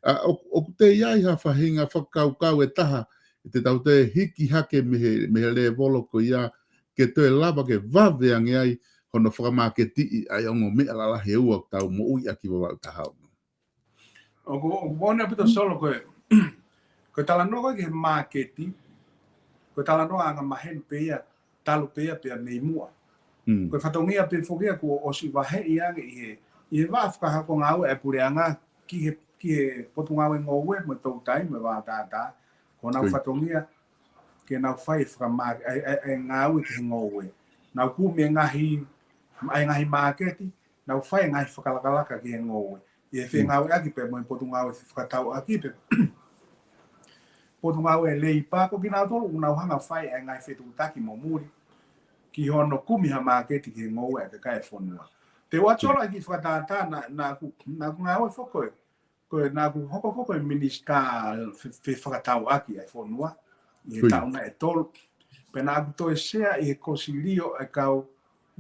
ʻA, ʻoku, ʻoku toe ʻi ai ha faʻahinga fakakaukau ʻe taha, ʻe te tau toe hiki hake mei he, mei he lēvolo ko ia, ke toe lava ke vave ange ai hono fakamāketiʻi ʻa e ongo meʻa lalahi ʻe ua ʻoku tau moʻui ʻaki ʻi Vavaʻu taha ono. ʻOku, ʻoku moʻoni ʻaupito Solo ko e, ko e talanoa ko ē ki he māketi, ko e talanoa anga maheni pē ia, talu pē ia pea mei muʻa. Mm. Ko e fatongia pē foki ia kuo ʻosi vaheʻi ange ʻi he, ʻi he vaʻa fakahoko ngāue ʻa e puleʻanga ki he, ki he potungāue ngoue mo e toutai mo e vaʻa tātā. Ko honau fatongia ke nau fai e fakamā-, ʻa e, ʻa e, ʻa e ngāue ki he ngoue. Nau kumi e ngaahi, ʻa e ngaahi māketi, nau fai e ngaahi fakalakalaka ki he ngoue. ʻI he fengāueʻaki pē mo e potungāue fefakatauʻaki pē. Potungāue Leipa ko kinautolu ʻoku nau hanga ʻo fai e ngaahi fetuʻutaki mo muli ki hono kumi ha māketi ki he ngoue ʻa e kakai e fonua. Te u ʻoatu ʻa e kiʻi fakatātā naʻa, naʻa ku, naʻa ku ngāue foki ko e, ko e naʻa ku hoko foki ko e minisitā fe-, fefakatauʻaki ʻa e fonua ʻi he taʻu naʻe tolu. Pea naʻa ku toe sea ʻi he kosilio ʻa e kau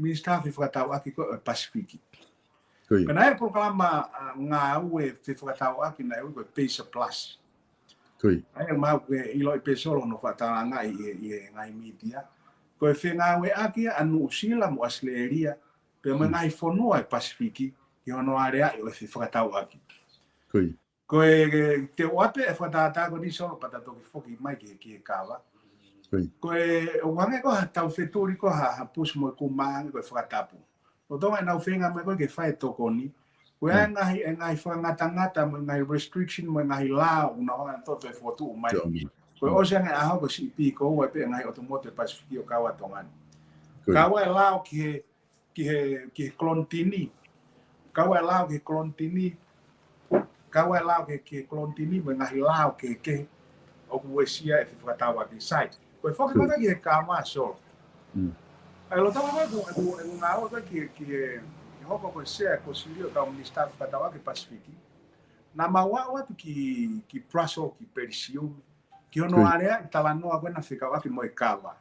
minisitā fefakatauʻaki ko ē ʻo e Pasifiki. Pea naʻe ʻi ai e polokalama, ʻa, ngāue fefakatauʻaki naʻe ui ko e PACER Plus. ʻA ia mahalo ʻoku ke ʻiloʻi pē Solo hono fakatālangaʻi ʻi he, ʻi he ngaahi mītia. Ko e fengāueʻaki ʻa Nuʻusila mo ʻAositelēlia pea mo e ngaahi fonua e Pasifiki ki hono aleaʻi ʻo e fefakatauʻaki. Ko e, te u ʻoatu e fakatātā ko eni Solo pea ta toki foki mai ki he, ki he kava. Ko e, ʻoku hangē ko ha tau fetuli ko ha, ha pusi mo e kuma hangē ko e fakatapu. ʻOku tau ngaahi nau feinga mai ko ē ke fai e tokoni. Ko e ngaahi, e ngaahi fakangatangata mo e ngaahi restriction mo e ngaahi lao ʻoku nau hanga ʻo toe fokotuʻu mai. Ko e ʻosi ange ʻaho ko e siʻi pī ko ua pē ngaahi ʻotomoto e Pasifiki ʻo kau ʻa Tonga ni. Kau ʻa e lao ki he ki he, ki he kolonitini. Kau ʻa e lao ki he kolonitini. Kau ʻa e lao ki he, ki he kolonitini, mo e ngaahi lao kehekehe ʻoku uesia e fefakatauʻaki. Sai. Ko e foki mai ki he kava Solo. ʻA e lolotonga ko ē ʻeku, ʻeku, ʻeku ngāue ko ē ki he, ki he, ki he hoko ko e sea e kosilio kau minisitā fefakatauʻaki Pasifiki. Naʻa mau aʻu atu ki, ki Brussels, ki Pelisiume. Ki hono aleaʻi e talanoa ko ē naʻe fekauʻaki mo e kava.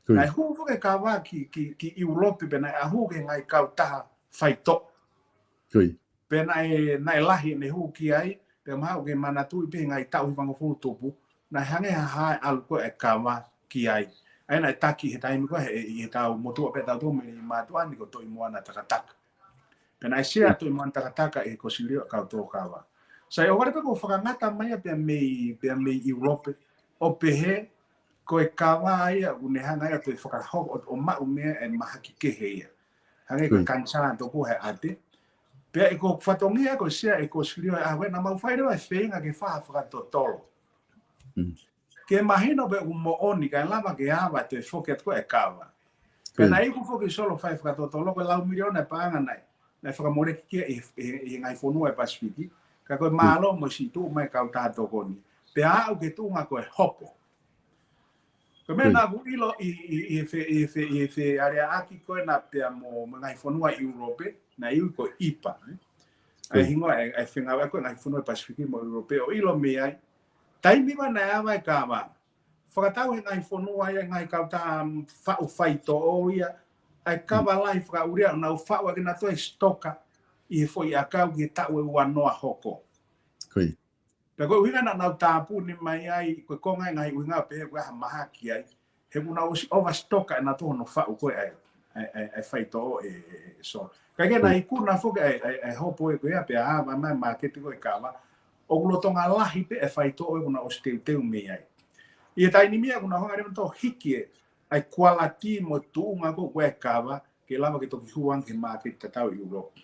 Naʻe hū foki e kava ki, ki, ki ʻIulope pea naʻe ʻahu ki he ngaahi kautaha faitoʻo. Pea naʻe, naʻe lahi ʻene hū ki ai, pea mahalo ʻoku ke manatuʻi pē he ngaahi taʻu hivangofulu tupu, naʻe hangē ha hā e ʻalu ko ē e kava ki ai. ʻA ia naʻe taki he taimi ko ē he, ʻi he tau motuʻa pē tautolu mei mātuʻa ni ko Toʻimoana Takataka. Pea naʻe sea Toʻimoana Takataka ʻi he kosilio ʻa e kau tō kava. Sai, ʻoku vale pē kuo fakangata mai ia pea mei, pea mei ʻIulope, ʻo pehē, ko e kava ia ʻoku ne hanga ia ʻo toe fakahoko ʻo, ʻo maʻu mei ai e mahaki kehe ia. Hangē ko e kanisā tokua he ʻate. Pea ʻi he ko e fatongia ko e sea e kosilio ʻa e ʻaho ko ē naʻa mau fai leva e feinga ke fai ha fakatotolo. Ke mahino pe ʻoku moʻoni kae lava ke ava e toe foki atu ko ē e kava. Pea naʻe iku foki Solo fai fakatotolo ko e lau miliona e paʻanga naʻe, naʻe fakamoleki ki ai ʻi, ʻi, ʻi he ngaahi fonua e Pasifiki. Ka ko e mālō mo e siʻi tuʻu mai e kautaha tokoni. Pea aʻu ki he tuʻunga ko e hopo. Ko e meʻa naʻa ku ʻilo ʻi, ʻi, ʻi he fe-, ʻi he fe-, ʻi he fealeaʻaki ko ē naʻa pea mo, mo e ngaahi fonua ʻi ʻIulope, naʻe ui ko e IPA, ē? ʻA e hingoa e, e fengāueʻaki ko ē ngaahi fonua Pasifiki mo ʻIulope ʻo ʻilo mei ai. Taimi ko ē naʻe ava e kava. Fakatau he ngaahi fonua ia, ngaahi kautaha faʻu faitoʻo ia, ʻa e kava lahi fakaʻulia, ʻo nau faʻu ʻaki nautolu e sitoka ʻi he foʻi ʻakau ki he taʻu ʻe ua noa hoko. Pea ko e ʻuhinga naʻa nau tāpuni mai ai, ko e konga e ngaahi ʻuhinga pehē ko e hā mahaki ai. He kuo nau ʻosi overstock ʻa nautolu hono faʻu ko ē ʻa e, ʻa e, ʻa e, ʻa e faitoʻo ē, ē, ē, Solo. Kae kehe naʻe ikuna foki ʻa e, ʻa e, ʻa e hopo ē ko ia pea ava mai māketi ko ē kava. ʻoku lolotonga lahi pē e faitoʻo ʻoku nau ʻosi teuteu mei ai. ʻI he taimi ni ʻoku nau hanga leva ʻo hiki e, ʻa e kualiti mo e tuʻunga ko ē ʻo e kava, ke lava ke toki hū ange ki he māketi tatau ʻi ʻIulope.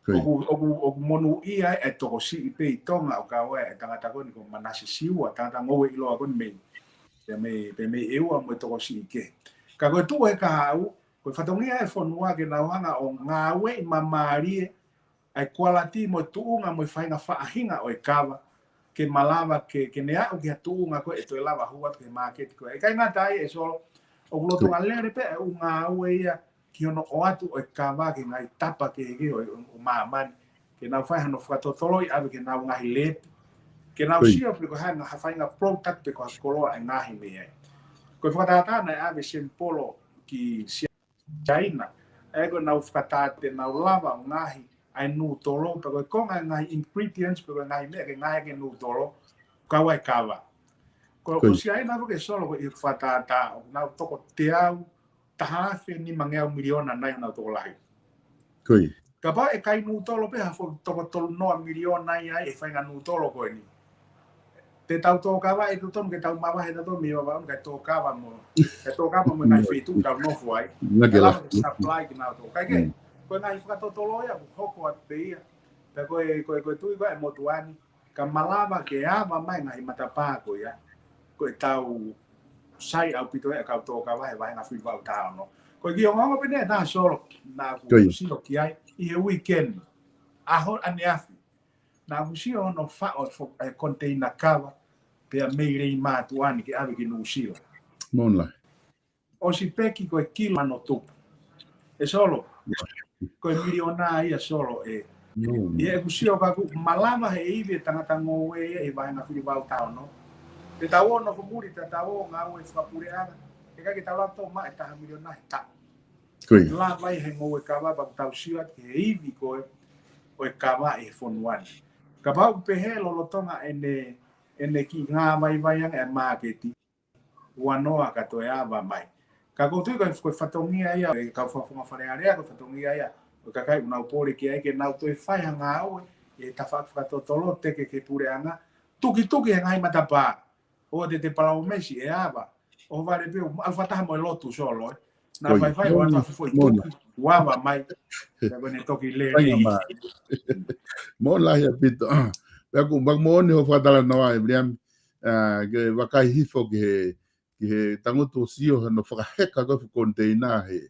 ʻOku, ʻoku, ʻoku monūʻia e tokosiʻi pē ʻi Tonga ʻo kau ai e tangata ko eni ko Manase Siua, tangata ngoue ʻiloa ko eni mei, pea mei, pea mei ʻEua mo e tokosiʻi kehe. Ka ko e tuʻu he kahaʻu, ko e fatongia e fonua ke nau hanga ʻo ngāueʻi māmālie ʻa e kualiti mo e tuʻunga mo e faʻahinga faʻahinga ʻo e kava, ke malava ke, ke ne aʻu ki ha tuʻunga ko ē ʻe toe lava hū atu ki he māketi ko ē. ʻIkai ngata ai ʻe Solo, ʻoku lolotonga lele pē e ʻū ngāue ia ki hono ʻoatu ʻo e kava ki he ngaahi tapa kehekehe ʻo, ʻo, ʻo māmani. Ke nau fai hano fakatotoloʻi ʻave ki heʻenau ngaahi lepu. Ke nau sio pe ko e hā e ngaahi faʻahinga product pe ko ha koloa ʻe ngaohi mei ai. Ko e fakatātā naʻe ʻave Seni Polo ki Siaina. ʻA ia ko ʻenau fakatātā te nau lava ʻo ngaohi ʻa e nūtolo, pe ko e konga e ngaahi ingredients, pe ko e ngaahi meʻa ke ngaohi ʻaki e nūtolo, kau ai e kava. Ko, ko Siaina foki ʻe Solo ko e fakatātā, ʻoku nau toko teau taha afe nimangeau miliona nai honau tokolahi. Kapau ʻe kai nūtolo pē ha foʻi toko tolu noa miliona ai e faʻahinga nūtolo ko eni. Te tau tō kava ʻe totonu ke tau mavahe tautolu mei Vavaʻu ni kae tō kava mo, kae tō kava mo e ngaahi feituʻu tau nofo ai. Ke lava ke supply kinautolu. Kae kehe, ko e ngaahi fakatotolo ia, ʻoku hoko atu pē ia. Pea ko e, ko e, ko e tui ko ē ʻa e motuʻa ni, ka malava ke ava mai ngaahi matapā ko ia, ko e tau sai ʻaupito e kau tō kava he vahenga fili valu taha ono. Ko e kiʻi ongoongo pē ʻe taha Solo, naʻa ku sio ki ai, ʻi he weekend, ʻaho ʻaneafi. Naʻa ku sio hono faʻo e fo-, e container kava, pea mei Leimātuʻa ni ke ʻave ki Nuʻusila. ʻOsi peki ko e kilo mano tupu. ʻE Solo, ko e miliona ia Solo ē. ʻI heʻeku sio ka ʻoku malava he ivi e tangata ngoue ia ʻi he vahenga fili valu taha ono. Te tau ō ʻo nofo muli, te tau ō ʻo ngāue fakapuleʻanga. ʻIkai ke tau lava ʻo maʻu e taha miliona he taʻu. Lava ia he ngoue kava pea ʻoku tau sio atu ki he ivi ko ē ʻo e kava ʻi he fonua ni. Kapau ʻoku pehē lolotonga ʻene, ʻene kiʻi ngāvaivai ange e māketi, ua noa ka toe ava mai. Ka ʻoku ou tui ko e, ko e fatongia ia e kau fakafofonga Fale Alea, ko e fatongia ia ʻo e kakai ʻoku nau pole ki ai ke nau toe fai ha ngāue ʻi he tafaʻaki fakatotolo, teke ki he puleʻanga, tukituki he ngaahi matapā. ʻOua te te palōmesi ʻe ava. ʻOhovale pē ʻo ʻalu fakataha mo e lotu Solo ē. Naʻa faifai ʻo ʻatu ha foʻi tuki, ʻo ava mai. Pea ko ʻene toki lele. Mālō lahi ʻaupito. Pea ʻoku, pea ʻoku moʻoni hoʻo fakatalanoa ē, Viliami, ʻa, ke vakai hifo ki he, ki he tangutu ʻo sio hono fakaheka ko ē e fuʻu container he,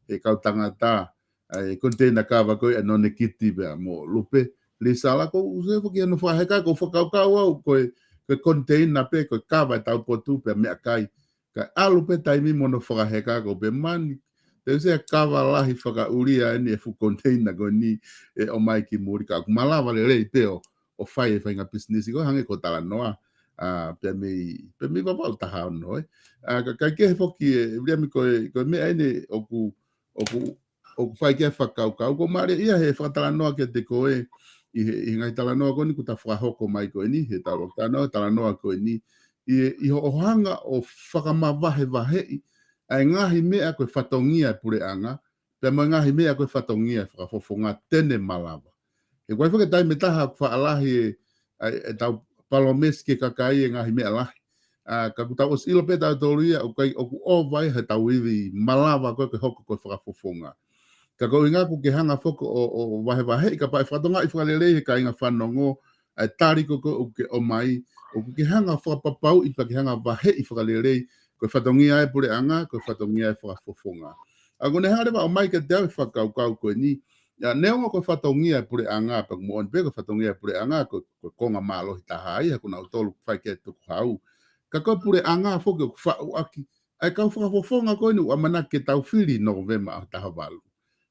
he kau tangata, ʻa e container kava ko ē ʻa Nonekiti pea mo Lupe Lisala, ʻoku ou sio foki ki hono fakaheka, ʻoku ou fakakaukau au ko e, ko e container pē, ko e kava e taupotu pea meʻakai. Kae ʻalu pē taimi mo hono fakaheka ko ē pea mani. Te u sio he kava lahi fakaʻulia eni e fuʻu container ko eni ʻe ʻomai ki muli ka ʻoku malava lelei pē ʻo, ʻo fai e faʻahinga pisinisi ko ē hangē ko hoʻo talanoa, ʻa, pea mei, pea mei Vavaʻu taha ono ē. ʻA, ka, kae kehe foki ē, Viliami ko e, ko e meʻa eni ʻoku, ʻoku, ʻoku fai ki ai e fakakaukau. ʻOku mālie ia he fakatalanoa kiate koe ʻi he, ʻi he ngaahi talanoa ko eni kuo ta fakahoko mai ko eni, he tau talanoa, talanoa ko eni. ʻI, ʻi hoʻo hanga ʻo fakamavahevaheʻi ʻa e ngaahi meʻa ko e fatongia e puleʻanga, pea mo e ngaahi meʻa ko e fatongia e fakafofonga te ne malava. He ʻoku ʻi ai foki e taimi ʻe taha ʻoku faʻa lahi e, ʻa e, ʻetau palōmesi ki he kakai e ngaahi meʻa lahi. ʻA, ka kuo tau ʻosi ʻilo pē tautolu ia, ʻoku ʻikai, ʻoku ʻova ia heʻetau ivi malava ko ē ke hoko ko e fakafofonga. Ka ko e ʻuhinga ʻoku ke hanga foki ʻo, ʻo, ʻo vahevaheʻi kapau ʻe fakatokangaʻi fakalelei he kāinga fanongo, ʻa e tali ko ē ʻoku ke ʻomai, ʻoku ke hanga fakapapauʻi pea ke hanga vaheʻi fakalelei, ko e fatongia e puleʻanga, ko e fatongia e fakafofonga. ʻA, ʻoku ne hanga leva ʻo ʻomai kiate au e fakakaukau ko eni, ʻa, neongo ko e fatongia e puleʻanga, pea ʻoku moʻoni pē ko e fatongia e puleʻanga, ko, ko e konga mālohi taha ia, ko nautolu fai ki ai e tukuhau. Ka ko e puleʻanga foki ʻoku faʻu ʻaki ʻa e kau fakafofonga ko eni ʻoku ʻamanaki ke tau fili ʻi Nōvema ʻaho taha valu.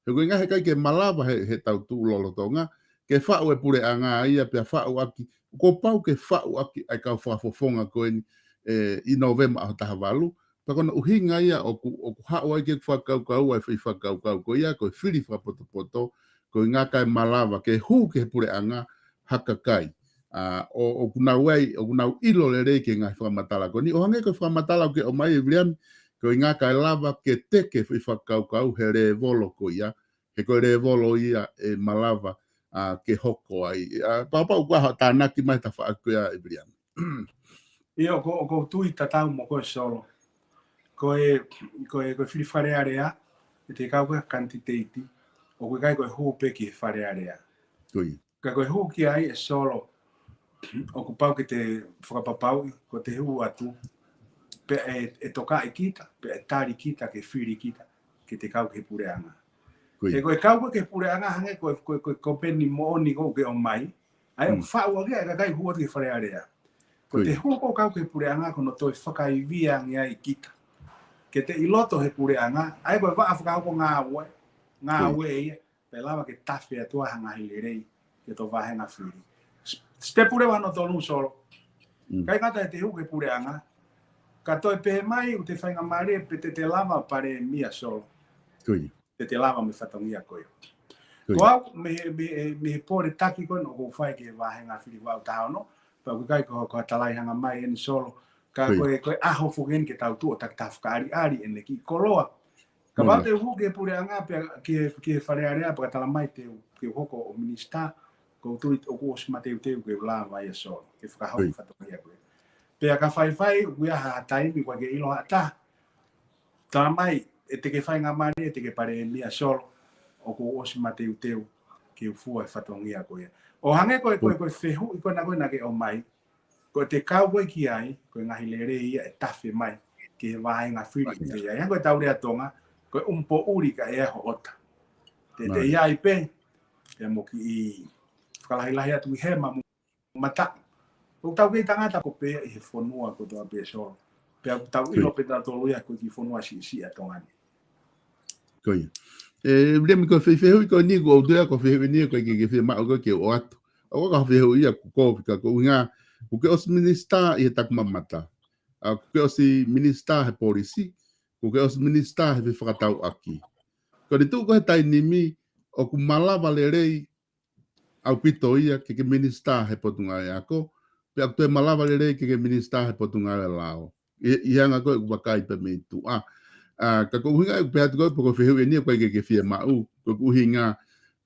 He ko e ʻuhinga he ʻikai ke malava he, heʻetau tuʻu lolotonga, ke faʻu e puleʻanga ia pea faʻu ʻaki, kuo pau ke faʻu ʻaki ʻa e kau fakafofonga ko eni, ē, ʻi Nōvema ʻaho taha valu, pea ko hono ʻuhinga ia ʻoku, ʻoku haʻu ai ke fakakaukau ai e foʻi fakakaukau ko ia, ko e fili fakapotopoto, ko e ʻuhinga kae malava ke hū ki he puleʻanga ha kakai. ʻA, ʻo, ʻoku nau ʻai, ʻoku nau ʻilo lelei ki he ngaahi fakamatala ko eni. ʻO hangē ko e fakamatala ʻoku ke ʻomai ē Viliami, ko e ʻuhinga kae lava ke teke e foʻi fakakaukau he lēvolo ko ia, he ko e lēvolo ia ʻe malava, ʻa, ke hoko ai. ʻA, pau pau kuo ha tānaki mai tafaʻaki ko ia ʻEviliami. ʻIo, ko, ko u tui tatau mo koe Solo. Ko e, ko e, ko e fili Fale Alea, ʻe te kau ko e kanititeiti, ʻoku ʻikai ko e hū pē ki he Fale Alea. Ko ia. Ka ko e hū ki ai ʻe Solo, ʻoku pau ke te fakapapauʻi, ko te hū atu, pea ʻe, ʻe tokaʻi kita, pea ʻe tali kita, ke fili kita, ke te kau ki he puleʻanga. Ko ia. He ko e kau ko ē ki he puleʻanga hangē ko e, ko e, ko e company moʻoni ko ē ke ʻomai, ʻa ia ʻoku faʻu ange ʻa e kakai hū atu ki he Fale Alea. Ko te hū ko ē kau ki he puleʻanga ko hono toe fakaivia ange ai kita. Ke te ʻi loto he puleʻanga, ʻa ia ko e vaʻa fakahoko ngāue, ngāue ia, pea lava ke tafe atu ai ha ngaahi lelei, ki hoto vāhenga fili. S-, sitepu leva hono tolu Solo. ʻIkai ngata he te hū ki he puleʻanga, ka toe pehē mai ʻoku te faingamālie pē te te lava palēmia Solo. Ko ia. Te te lava mei he fatongia ko ia. Ko ia. Ko au, mei he, mei he, mei he pole taki ko ē ʻoku ou fai ki he vāhenga fili valu taha ono, pea ʻoku ʻikai ko, ko ha talaihanga mai eni Solo, ka ko e, ko e ʻaho foki eni ke tau tuʻu ʻo takitaha fakaʻaliʻali ʻene kiʻi koloa. Kapau te u hū ki he puleʻanga pea ki he, ki he Fale Alea pea ka tala mai te u, ke u hoko ʻo minisitā, ko u tui ʻoku ʻosi mateuteu ke u lava ia Solo, ke fakahoko fatongia ko ia. Pea ka faifai, ʻoku ʻi ai ha taimi ʻoku ʻikai ke ʻilo ha taha. Tala mai, ʻe te ke faingamālie, ʻe te ke palēmia Solo, ʻoku ou ʻosi mateuteu, ke u fua e fatongia ko ia. ʻO hangē ko e, ko e, ko e fehuʻi ko ena ko ena ke ʻomai, ko e te kau ko ē ki ai, ko e ngaahi lelei ia ʻe tafe mai, ki he vāhenga fili ʻoku te ʻi ai. Hangē ko e tau lea Tonga, ko e ʻumu poʻuli kae ʻi ai ho ʻota. Te te ʻi ai pē, pea mo kiʻi fakalahilahi atu ʻi hema mo mataʻu. ʻOku tau kei tangata ko pē ia ʻi he fonua kotoa pē Solo. Pea ʻoku tau ʻilo pē tautolu ia ko e kiʻi fonua siʻisiʻi ʻa Tonga ni. Ko ia. ʻE, Viliami, ko e fehuʻi ko eni, ko u tui ko e fehuʻi eni, ko e ke, ke fiemaʻu ko ē ke u ʻoatu. ʻOku ʻikai ko ha fehuʻi ia ʻoku kovi ka ko e ʻuhinga, kuo ke ʻosi minisitā ʻi he taku mamata. ʻA, kuo ke ʻosi minisitā he polisi, kuo ke ʻosi minisitā he fefakatauʻaki. Ko eni tuʻu ko ē he taimi ni, ʻoku malava lelei ʻaupito ia ke ke minisitā he Potungāue Ako, pea ʻoku toe malava lelei ke ke minisitā he Potungāue Lao. ʻI, ʻi he anga ko ē ʻeku vakai pē mei tuʻa. ʻA, ka ko e ʻuhinga ʻeku pehē atu ko ē pe ko e fehuʻi eni ʻoku ʻikai ke, ke fiemaʻu, ko e ʻuhinga,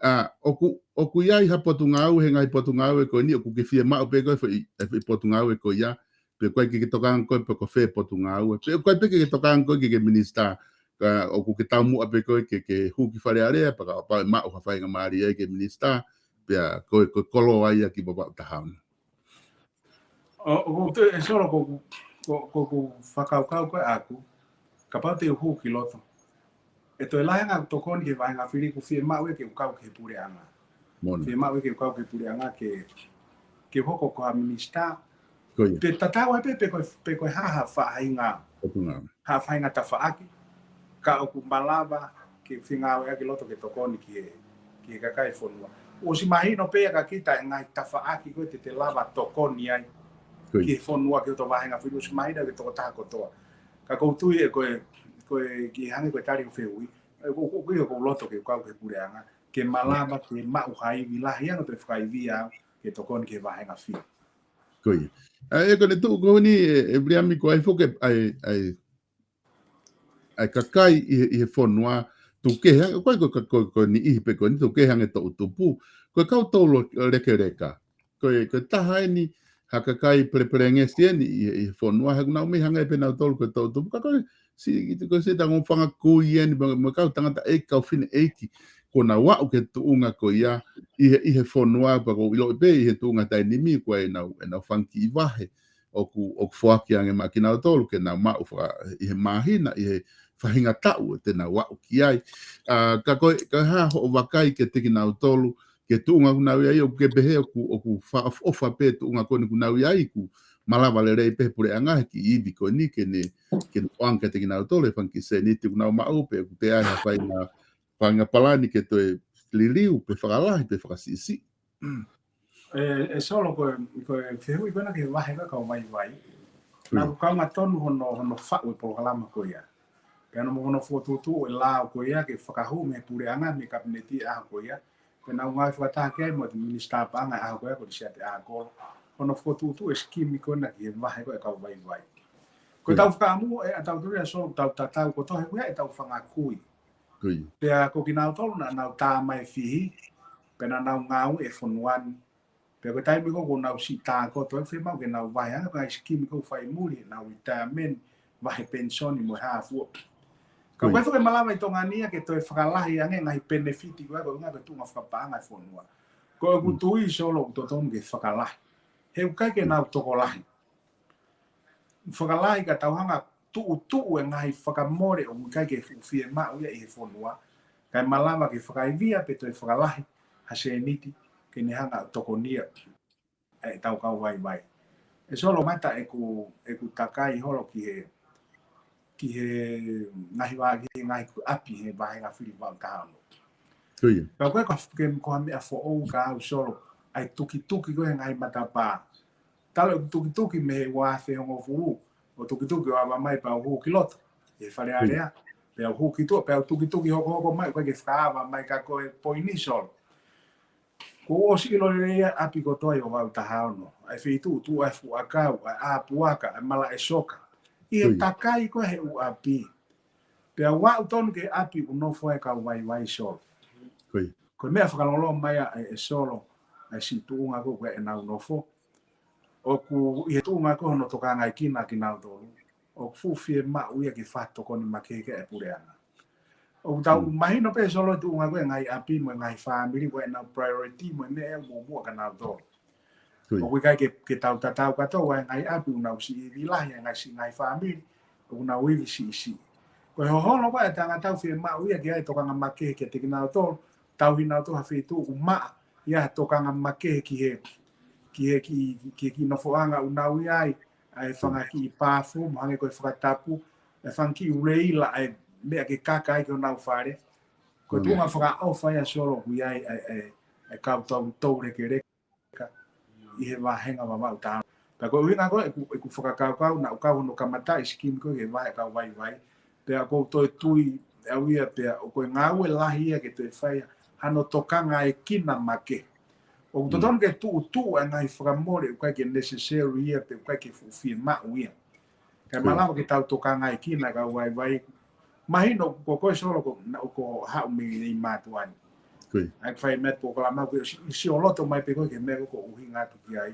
ʻa, ʻoku, ʻoku ʻi ai ha potungāue, he ngaahi potungāue ko eni ʻoku ke fiemaʻu pē ko ē foʻi, e foʻi potungāue ko ia, pe ʻoku ʻikai ke ke tokanga ko ē pe ko fē potungāue, pe ʻoku ʻikai pē ke ke tokanga ko ē ke ke minisitā, ka ʻoku ke taumuʻa pē ko ē ke, ke hū ki Fale Alea, pea kapau ʻe maʻu ha faingamālie ai ke minisitā, pea ko e, ko e koloa ia ki Vavaʻu taha ono. ʻO, ʻoku ou tui ʻe Solo ko, ko, ko, ko e fakakaukau ko ē ʻaku, kapau te u hū ki loto. ʻE toe lahi ange ʻeku tokoni ki he vāhenga fili ʻoku fiemaʻu ia ke u kau ki he puleʻanga. Fiemaʻu ia ke u kau ki he puleʻanga ke, ke hoko ko ha minisitā. Ko ia. Pe tatau ai pē, pe ko, pe ko e hā ha faʻahinga, ha faʻahinga tafaʻaki. Ka ʻoku malava ke fengāueʻaki loto ke tokoni ki he, ki he kakai fonua. ʻOsi mahino pē ia kia kita e ngaahi tafaʻaki ko ē te te lava tokoni ai ki he fonua ki hoto vāhenga fili, ʻosi mahino ke tokotaha kotoa. Ka ko u tui ʻe ko e, ko e ki hangē ko e tali ʻo fehuʻi, ʻe ko, ko, ko, ko u loto ke u kau ki he puleʻanga, ke malava ke maʻu ha ivi lahi ange ʻo toe fakaivia au ke tokoni ki he vāhenga fili. Ko ia. ʻA, ʻe ko eni tuʻu ko eni, ʻe, ʻe Viliami, ko e hā foki ʻa e, ʻa e, ʻa e kakai ʻi he, ʻi he fonua, tuku kehe, ko e, ko e, ko e, ko e niʻihi pē ko eni, tuku kehe ange toʻutupu, ko e kau tolo lekeleka. Ko e, ko e taha eni, ha kakai pelepelengesi eni ʻi he, ʻi he fonua, he ʻoku nau mei hangē pē nautolu ko e toʻutupu, ka ko e, si, ko e siʻi tangata fanga kui eni, mo, mo e kau tangataʻeiki, kau fineʻeiki, kuo nau aʻu ki he tuʻunga ko ia, ʻi he, ʻi he fonua, pea ko u ʻiloʻi pē, ʻi he tuʻunga taimi ni, ko ʻenau, ʻenau fanga kiʻi vahe, ʻoku, ʻoku foaki ange maʻa kinautolu, ke nau maʻu faka-, ʻi he māhina, ʻi he faʻahinga taʻu, te nau aʻu ki ai. ʻA, ka ko e, ka hā hoʻo vakai kiate kinautolu, ki he tuʻunga ʻoku nau ʻi ai, ʻoku ke pehē ʻoku, ʻoku fakaʻofoʻofa pē tuʻunga ko eni ʻoku nau ʻi ai, ʻoku malava lelei pē he puleʻanga he kiʻi ivi ko eni ke ne, ke ne ʻoange kiate kinautolu e fanga kiʻi sēniti ʻoku nau maʻu pe ʻoku toe ʻi ai ha faʻahinga, faʻahinga palani ke toe liliu pe fakalahi pe fakasiʻisiʻi. ʻE, ʻe Solo ko e, ko e fehuʻi ko ena ki he vahe ko ē kau vaivai. Naʻa ku kaunga tonu hono, hono faʻu e polokalama ko ia. Pea naʻa mo hono fokotuʻutuʻu e lao ko ia ke fakahū mei he puleʻanga mei he kapineti ʻaho ko ia. Pea naʻa ku ngāue fakataha ki ai mo e minisitā paʻanga ʻaho ko ia ko Lisiate ʻAkolo. Hono fokotuʻutuʻu e sikimi ko ena ki he vahe ko ē kau vaivai. Ko ʻetau fakaʻamu ʻe ʻatautolu ia Solo tau tatau kotoa he ko ia ʻetau fanga kui. Pea ko kinautolu naʻa nau tā mai fihi, Pea naʻa nau ngāue he fonua ni. Pea ko e taimi ko ē ʻoku nau siʻi tākoto, ʻe fiemaʻu ke nau vahe, hangē ko e ngaahi sikimi ko ē ʻoku fai muli, nau retirement, vahe penisoni mo e hā fua. Ka ʻoku ʻikai ke malava ʻi Tonga ni ia ke toe fakalahi ange ngaahi penefiti ko ē, ko e ngaahi tuʻunga fakapaʻanga e fonua. Ko ʻeku tui Solo ʻoku totonu ke fakalahi. He ʻoku ʻikai ke nau tokolahi. Fakalahi ka tau hanga tuʻutuʻu e ngaahi fakamole ʻoku ʻikai ke fuʻu fiemaʻu ia ʻi he fonua. Kae malava ke fakaivia pe toe fakalahi ha sēniti ke ne hanga tokonia ʻetau kau vaivai. ʻE Solo, mata ʻeku, ʻeku takai holo ki he, ki he ngaahi vā, ki he ngaahi ʻapi he vāhenga fili valu taha ono. Ka ko e ko, ke ko ha meʻa foʻou ka au Solo, ʻa e tukituki ko ē he ngaahi matapā. Talu ʻeku tukituki mei he ua afe hongofulu, ʻo tukituki ʻo ava mai pea u hū ki loto he Fale Alea, pea u hū ki tuʻa, pea u tukituki hokohoko mai, ʻoku ʻikai ke fakaava mai ka ko e poini Solo. Kuo u ʻosi ʻilo lelei ʻa e ʻapi kotoa ʻi ʻo valu taha ono. ʻA e feituʻu tuʻu ai e fuʻu ʻakau, ʻa e ʻā puaka, ʻa e malaʻe soka. ʻI he takai ko ē he ʻū ʻapi. Pea u aʻu tonu ki he ʻapi ʻoku nofo ai e kau vaivai Solo. Ko e meʻa fakalongolongo mai ʻa e, ʻe Solo, ʻa e siʻi tuʻunga ko ē ʻoku ʻenau nofo. ʻOku ʻi he tuʻunga ko ē hono tokangaekina kinautolu, ʻoku fuʻu fiemaʻu ia ke fakatokoni makehe ki ai e puleʻanga. ʻOku tau mahino pē Solo e tuʻunga ko ē ngaahi ʻapi mo e ngaahi fāmili ʻoku ʻenau priority mo e meʻa ʻoku muʻomuʻa kia nautolu. ʻOku ʻikai ke, ke tau tatau kātoa ʻa e ngaahi ʻapi ʻoku nau siʻi ivi lahi, ʻa e ngaahi siʻi ngaahi fāmili ʻoku nau ivi siʻisiʻi. Ko e hoholo ko ē ʻa e tangata ʻoku fiemaʻu ia ke ʻai e tokanga makehe kiate kinautolu, tauhi kinautolu ha feituʻu ʻoku maʻa ia ha tokanga makehe ki he, ki he, ki, ki, ki he nofoʻanga ʻoku nau ʻi ai, ʻa e fanga kiʻi pāfu, mo hangē ko e fakatapu, ʻa e fanga kiʻi uleila, ʻa e meʻa ke kaka ai ki honau fale. Ko e tuʻunga fakaʻofa ia Solo ʻoku ʻi ai ʻa e, ʻa e, ʻa e kau tau, tau lekeleka ʻi he vāhenga Vavaʻu taha ono. Pea ko e ʻuhinga ko ē ʻeku, ʻeku fakakaukau naʻa ku kau hono kamataʻi e sikimi ko ē ki he vahe kau vaivai. Pea ʻoku ou toe tui au ia pea ʻoku ʻi ai e ngāue lahi ia ke toe fai hano tokangaekina makehe. ʻOku totonu ke tuʻutuʻu ʻa e ngaahi fakamole ʻoku ʻikai ke necessary ia pe ʻoku ʻikai ke fuʻu fiemaʻu ia. Kae malava ke tau tokangaekina e kau vaivai. Mahino ko koe Solo ko, naʻa ku haʻu mei, mei mātuʻa ni. ʻA e fai mai e polokalama ko e siʻi, siʻi ʻoloto mai pē ko ē ki he meʻa ko ē ʻoku ʻuhinga atu ki ai.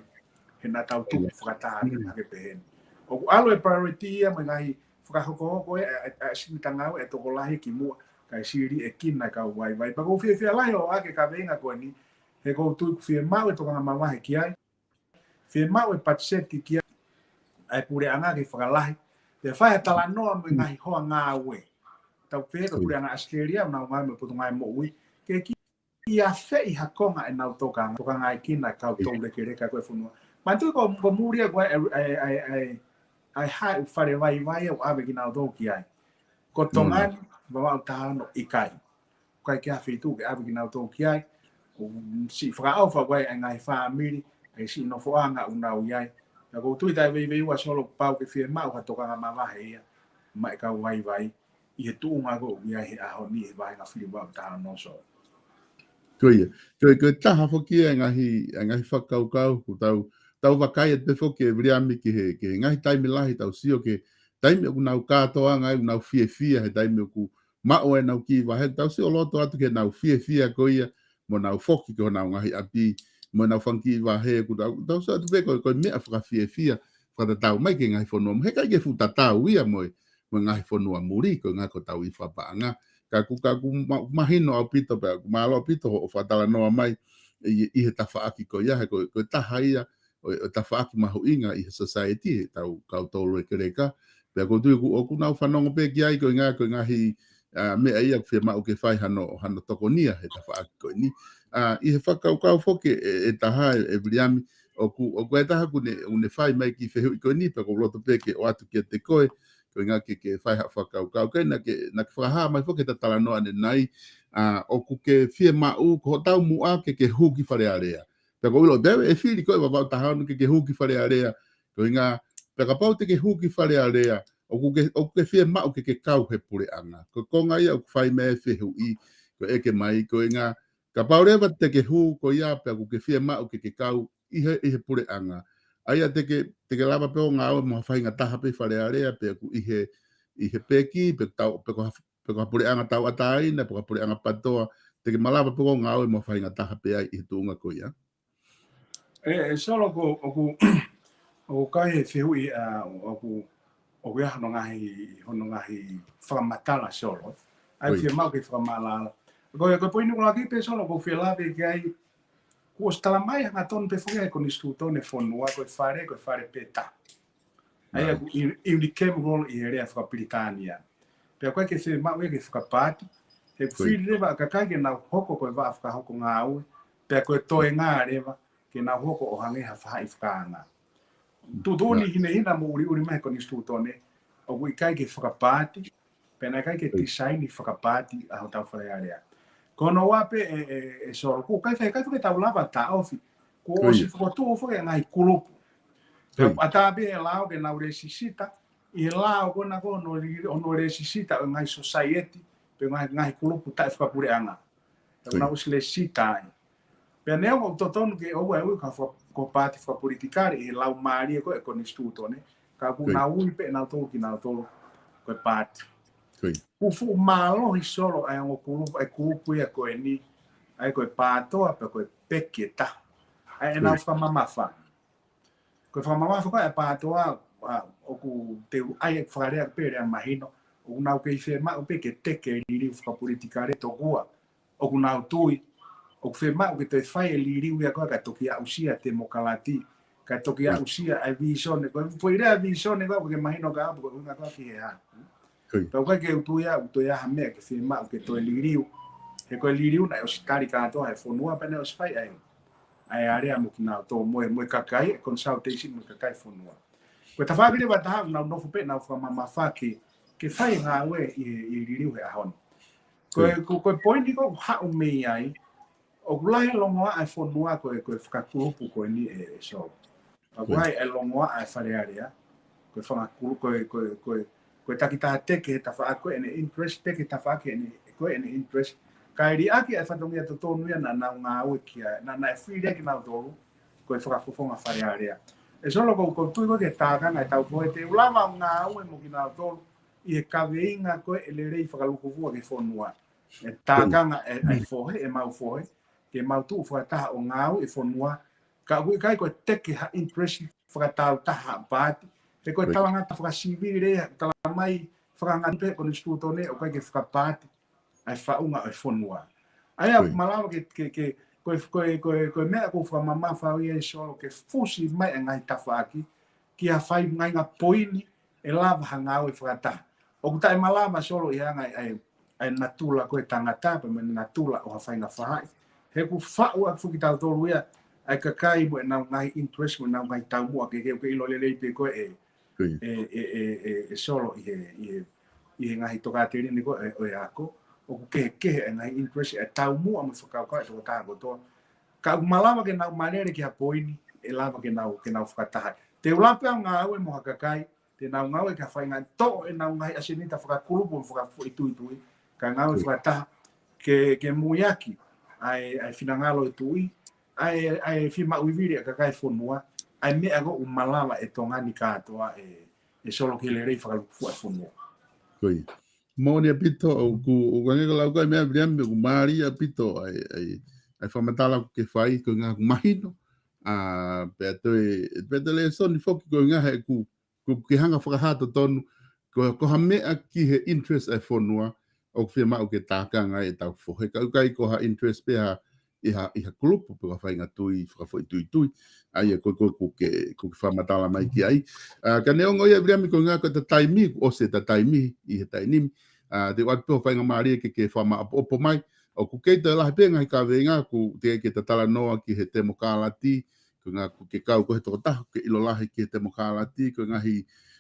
He naʻa tau tupu fakataha atu hake pehē ni. ʻOku ʻalu e priority ia mo e ngaahi fakahokohoko ē, ʻa, ʻa, ʻa e siʻi tangata ʻe tokolahi ki muʻa, kae siʻi liʻekina e kau vaivai. Pea ʻoku ou fiefia lahi ʻo ʻohake e kaveinga ko eni, he ʻoku ou tui ʻoku fiemaʻu e tokanga mavahe ki ai. Fiemaʻu e patiseti ki ai ʻa e puleʻanga ke fakalahi. Pea fai ha talanoa mo e ngaahi hoa ngāue. Tau pehē ko e puleʻanga ʻAositelēlia, ʻoku nau ngāue mo e Potungāue Moʻui. Ke kiʻi afeʻi ha konga ʻenau tokanga, tokangaekina e kau tau lekeleka ko ē e fonua. Manatuʻi ko, ko muli ia ko e, ʻa e, ʻa e, ʻa e, ʻa e, ʻa e hā e ʻū fale vaivai ʻoku ʻave kinautolu ki ai. Ko Tonga ni, Vavaʻu taha ono ʻikai. ʻIkai ke ʻi ai ha feituʻu ke ʻave kinautolu ki ai, ʻoku siʻi fakaʻofa ko ē ʻa e ngaahi fāmili, ʻa e siʻi nofoʻanga ʻoku nau ʻi ai. Pea ʻoku ou tui taʻeveiveiua Solo pau ke fiemaʻu ha tokanga mavahe ia, maʻa e kau vaivai, ʻi he tuʻunga ko ē ʻoku ʻi ai he ʻaho ni he vāhenga fili Vavaʻu taha ono Solo. Ko ia, ko e, ko e taha foki ia e ngaahi, e ngaahi fakakaukau, ʻoku tau, tau vakai atu pē foki ē Viliami ki he, ki he ngaahi taimi lahi tau sio ki he taimi ʻoku nau kātoanga ai, ʻoku nau fiefia he taimi ʻoku maʻu ai ʻenau kiʻi vahe, tau sio loto atu ki heʻenau fiefia ko ia, mo ʻenau foki ki honau ngaahi ʻapi, mo ʻenau fanga kiʻi vahe, ʻoku tau, tau sio atu pē ko e, ko e meʻa fakafiefia, fakatatau mai ki he ngaahi fonua, mo e ʻikai ke fuʻu tatau ia mo e, mo e ngaahi fonua muli, ko e ngaahi ko ʻetau ʻi fakapaʻanga. Ka ʻoku, ka ʻoku ma-, mahino ʻaupito pē, ʻoku mālō ʻaupito hoʻo fakatalanoa mai ʻi, ʻi he tafaʻaki ko ia, he ko, ko e taha ia, ʻo, ʻo e tafaʻaki mahuʻinga ʻi he society, ʻetau kau tau lekeleka. Pea ʻoku ou tui ʻoku, ʻoku nau fanongo pē ki ai ko e ngā, ko e ngaahi, ʻa, meʻa ia ʻoku fiemaʻu ke fai hano, hano tokonia he tafaʻaki ko eni. ʻA, ʻi he fakakaukau foki ē, ʻe taha ē, ʻe Viliami, ʻoku, ʻoku ʻi ai e taha ʻoku ne, ʻoku ne fai mai e kiʻi fehuʻi ko eni, pea ʻoku ou loto pē ke ʻoatu kiate koe, ko e ngā ke, ke fai haʻo fakakaukau. Ko e naʻa ke, naʻa ke fakahā mai foki he talanoa ʻanenai, ʻa, ʻoku ke fiemaʻu, ko hotau muʻa ke, ke hū ki Fale Alea. Pea ʻoku ou ʻilo, pea ʻe fili koe Vavaʻu taha ono ke, ke hū ki Fale Alea. Ko e ngā, pea kapau te ke hū ki Fale Alea, ʻoku ke, ʻoku ke fiemaʻu ke, ke kau he puleʻanga. Ko e konga ia ʻoku fai mai e fehuʻi, ko e ʻeke mai, ko e ngā, kapau leva te ke hū ko ia, pea ʻoku ke fiemaʻu ke, ke kau ʻi he, ʻi he puleʻanga. ʻA ia te ke, te ke lava pē ʻo ngāue mo ha faʻahinga taha pē ʻi Fale Alea, pea ʻoku ʻi he, ʻi he peki, pe tau, pe ko ha, pe ko ha puleʻanga tauʻatāina, pe ko ha puleʻanga PTOA, te ke malava pē ʻo ngāue mo ha faʻahinga taha pē ai ʻi he tuʻunga ko ia? ʻE, ʻe Solo, ʻoku, ʻoku, ʻoku ʻikai ke fehuʻi, ʻa, ʻoku, ʻoku ʻi ai hono ngaahi, hono ngaahi fakamatala, Solo. ʻA ia ʻoku fiemaʻu ke fakamaʻalaʻala. Ko e, ko e poini ʻuluaki pē, Solo, ʻoku ou fie lave ki ai, kuo ʻosi tala mai hangatonu pē foki ʻe he konisitūtone e fonua, ko e fale, ko e fale pē taha. ʻA ia ʻoku in-, unicameral ʻi he lea fakapilitānia. Pea ʻoku ʻikai ke fiemaʻu ia ke fakapaati, he ʻoku fili leva ʻa e kakai ke nau hoko ko e vaʻa fakahoko ngāue, pea ko e toenga leva ke nau hoko ʻo hangē ha faʻahi fakaanga. Tuʻutuʻuni hinehina mo ʻuliʻuli mai he konisitūtone, ʻoku ʻikai ke fakapaati, pea naʻe ʻikai ke tisaini fakapaati ʻa hotau Fale Alea. Ko hono ua pē ʻe, ʻe, ʻe Solo, ʻoku ʻikai fai, ʻikai fai ke tau lava taʻofi. Kuo ʻosi fokotuʻu foki e ngaahi kulupu. Pea ʻatā pē he lao ke nau lēsisita, ʻi he lao ko ena ko hono li-, hono lēsisita ʻo e ngaahi society, pe ngaahi, ngaahi kulupu taʻefaʻapuleʻanga. Pea ʻoku nau ʻosi lēsisita ai. Pea neongo ʻoku totonu ke ʻoua ʻe ui ko ha faka-, ko ha paati fakapolitikale ʻi he laumālie ko ē e konisitūtone, ka ʻoku nau ui pē ʻe nautolu kinautolu ko e paati. ʻOku fuʻu mālohi, Solo, ʻa e ongo kulupu, ʻa e kulupu ia ko eni, ʻa ia ko e PATOA pea ko e peke ʻe taha. ʻA ia ʻenau fakamamafa. Ko e fakamamafa ko ē ʻa e PATOA, ʻa, ʻoku te u ʻai e fakalea pē lea mahino, ʻoku nau kei fiemaʻu pē ke teke e liliu fakapolitikale tokua ʻoku nau tui ʻoku fiemaʻu ke toe fai e liliu ia ko ē kae toki aʻusia e temokalati, kae toki aʻusia e vīsone. Ko e foʻi lea vīsone ko ē ʻoku ke mahino ka apu ko e ʻuhinga ko ē ki he hā. Pea ʻoku ʻikai ke u tui au ʻoku toe ʻi ai ha meʻa ke fiemaʻu ke toe liliu. He ko e liliu naʻe ʻosi tali kātoa he fonua pea naʻe ʻosi fai ai. ʻA e alea mo kinautolu mo e, mo e kakai, e consultation mo e kakai fonua. Ko e tafaʻaki leva ʻe taha ʻoku nau nofo pē ʻenau fakamamafa ke, ke fai e ngāue ʻi he, ʻi he liliu he ʻaho ni. Ko e, ko, ko e poini ko ē ʻoku haʻu mei ai, ʻoku lahi e longoaʻa e fonua ko e, ko e fakakulupu ko eni ʻe, ʻe Solo. Pea ʻoku lahi e longoaʻa e Fale Alea, ko e fakakulu-, ko e, ko e, ko e, ko e takitaha teke he tafaʻaki ko ē ʻene interest, teke tafaʻaki ʻene, ko ē ʻene interest. Kae liʻaki ʻa e fatongia totonu ia naʻa nau ngāue ki ai, naʻa, naʻe fili ai kinautolu ko e fakafofonga Fale Alea. ʻE Solo, ʻoku ou, ʻoku ou tui ko ē ke tākanga ʻetau fohe, te u lava ʻo ngāue mo kinautolu ʻi he kaveinga ko ē ʻe lelei fakalūkufua ki he fonua. ʻE tākanga e, ʻa e fohe, ʻemau fohe, ke mau tuʻu fakataha ʻo ngāue ʻi he fonua, ka ʻoku ʻikai ko e teke ha interest fakataautaha ha paati, he ko e talangata fakasivile, tala mai, fakangatu pē konisitūtone, ʻoku ʻikai ke fakapaati ʻa e faʻunga ʻo e fonua. ʻA ia ʻoku malava ke, ke, ke, ko e, ko e, ko e, ko e meʻa ʻoku ou fakamamafa au ia, ʻe Solo, ke fusi mai e ngaahi tafaʻaki ki ha faʻahinga poini ʻe lava ha ngāue fakataha. ʻOku taʻemalava, Solo, ʻi he anga ʻa e, ʻa e natula ko ē tangata, pea mo e natula ʻo ha faʻahinga faʻahi. He ʻoku faʻu ʻaki foki kitautolu ia ʻa e kakai mo ʻenau ngaahi interest mo ʻenau ngaahi taumuʻa kehekehe, ʻoku ke ʻilo lelei pē koe ʻe, ʻe, ʻe, ʻe, ʻe, ʻe Solo ʻi he, ʻi he, ʻi he ngaahi tokāteline ko ē ʻo e ako. ʻOku kehekehe e ngaahi interest, e taumuʻa mo e fakakaukau e tokotaha kotoa. Ka ʻoku malava ke nau malele ki ha poini ʻe lava ke nau, ke nau fakataha. Te u lava pē au ngāue mo ha kakai te nau ngāue ki ha faʻahinga toʻo ʻenau ngaahi ʻasenita fakakulupu mo fakafoʻituitui, kae ngāue fakataha ke, ke muiaki ʻa e, ʻa e finangalo e tuʻi, ʻa e, ʻa e fiemaʻu vivili ʻa e kakai e fonua, ʻa e meʻa ko ē ʻoku malava ʻe Tonga ni kātoa ʻe, ʻe Solo ki he lelei fakalūkufua e fonua. Moʻoni ʻaupito, ʻoku, ʻoku hangē ko e lau ko ē ʻa Viliami, ʻoku mālie ʻaupito ʻa e, ʻa e, ʻa e fakamatala ʻoku ke fai, ko e ʻuhinga ʻoku mahino, ʻa, pea toe, pea toe lēsoni foki ko e ʻuhinga he ʻoku, ʻoku ke hanga fakahā totonu, ko, ko ha meʻa ki he interest ʻa e fonua, ʻoku fiemaʻu ke tākanga ai ʻetau fohe. Ka ʻoku ʻikai ko ha interest pē ha, ʻi ha, ʻi ha kulupu pe ko ha faʻahinga tui fakafoʻituitui. ʻA ia ko, ko, ʻoku ke, ʻoku ke fakamatala mai ki ai. ʻA, ka neongo ia Viliami ko e ʻuhinga ko ʻeta taimi, kuo ʻosi ʻeta taimi ʻi he taimi ni. ʻA, te u ʻoatu pē ha faingamālie ke, ke fakamaʻopoʻopo mai. ʻOku kei toe lahi pē ngaahi kaveinga, ʻoku teʻeki ke ta talanoa ki he temokalati, ko e ʻuhinga ʻoku ke kau koe he tokotaha, ʻoku ke ʻilo lahi ki he temokalati, ko e ngaahi,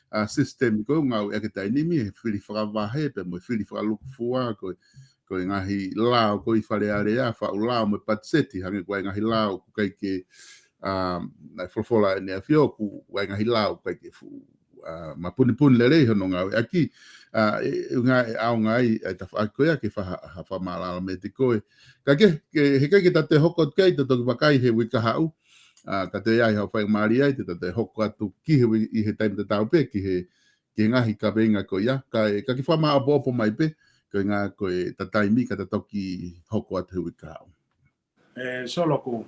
ʻa, sisitemi ko ē ʻoku ngāueʻaki he taimi ni, he fili fakavahe, pea mo e fili fakalūkufua, ko e, ko e ngaahi lao ko ē ʻi Fale Alea, faʻu lao mo e patiseti, hangē ko e ngaahi lao ʻoku ʻikai ke, ʻa, naʻe folofola ʻEne ʻAfio, ʻoku ʻi ai e ngaahi lao ʻoku ʻikai ke fuʻu, ʻa, mapunipuni lelei hono ngāueʻaki, ʻa, ʻe, ʻe ʻuhinga ʻe ʻaonga ai ʻa e tafaʻaki ko ia ke fai ha, ha fakamaʻalaʻala meiate koe. Ka ke, ke, heʻikai ke ta toe hoko atu ki ai, ta toki vakai he uike kahaʻu, ʻa, ka toe ʻi ai haʻo faingamālie ai, te ta toe hoko atu ki he ui-, ʻi he taimi tatau pē, ki he, ki he ngaahi kaveinga ko ia, ka, ka ke fakamaʻopoʻopo mai pē, ko e ʻuhinga ko e taimi ka ta toki hoko atu he uike kahaʻu. ʻE, Solo, ʻoku,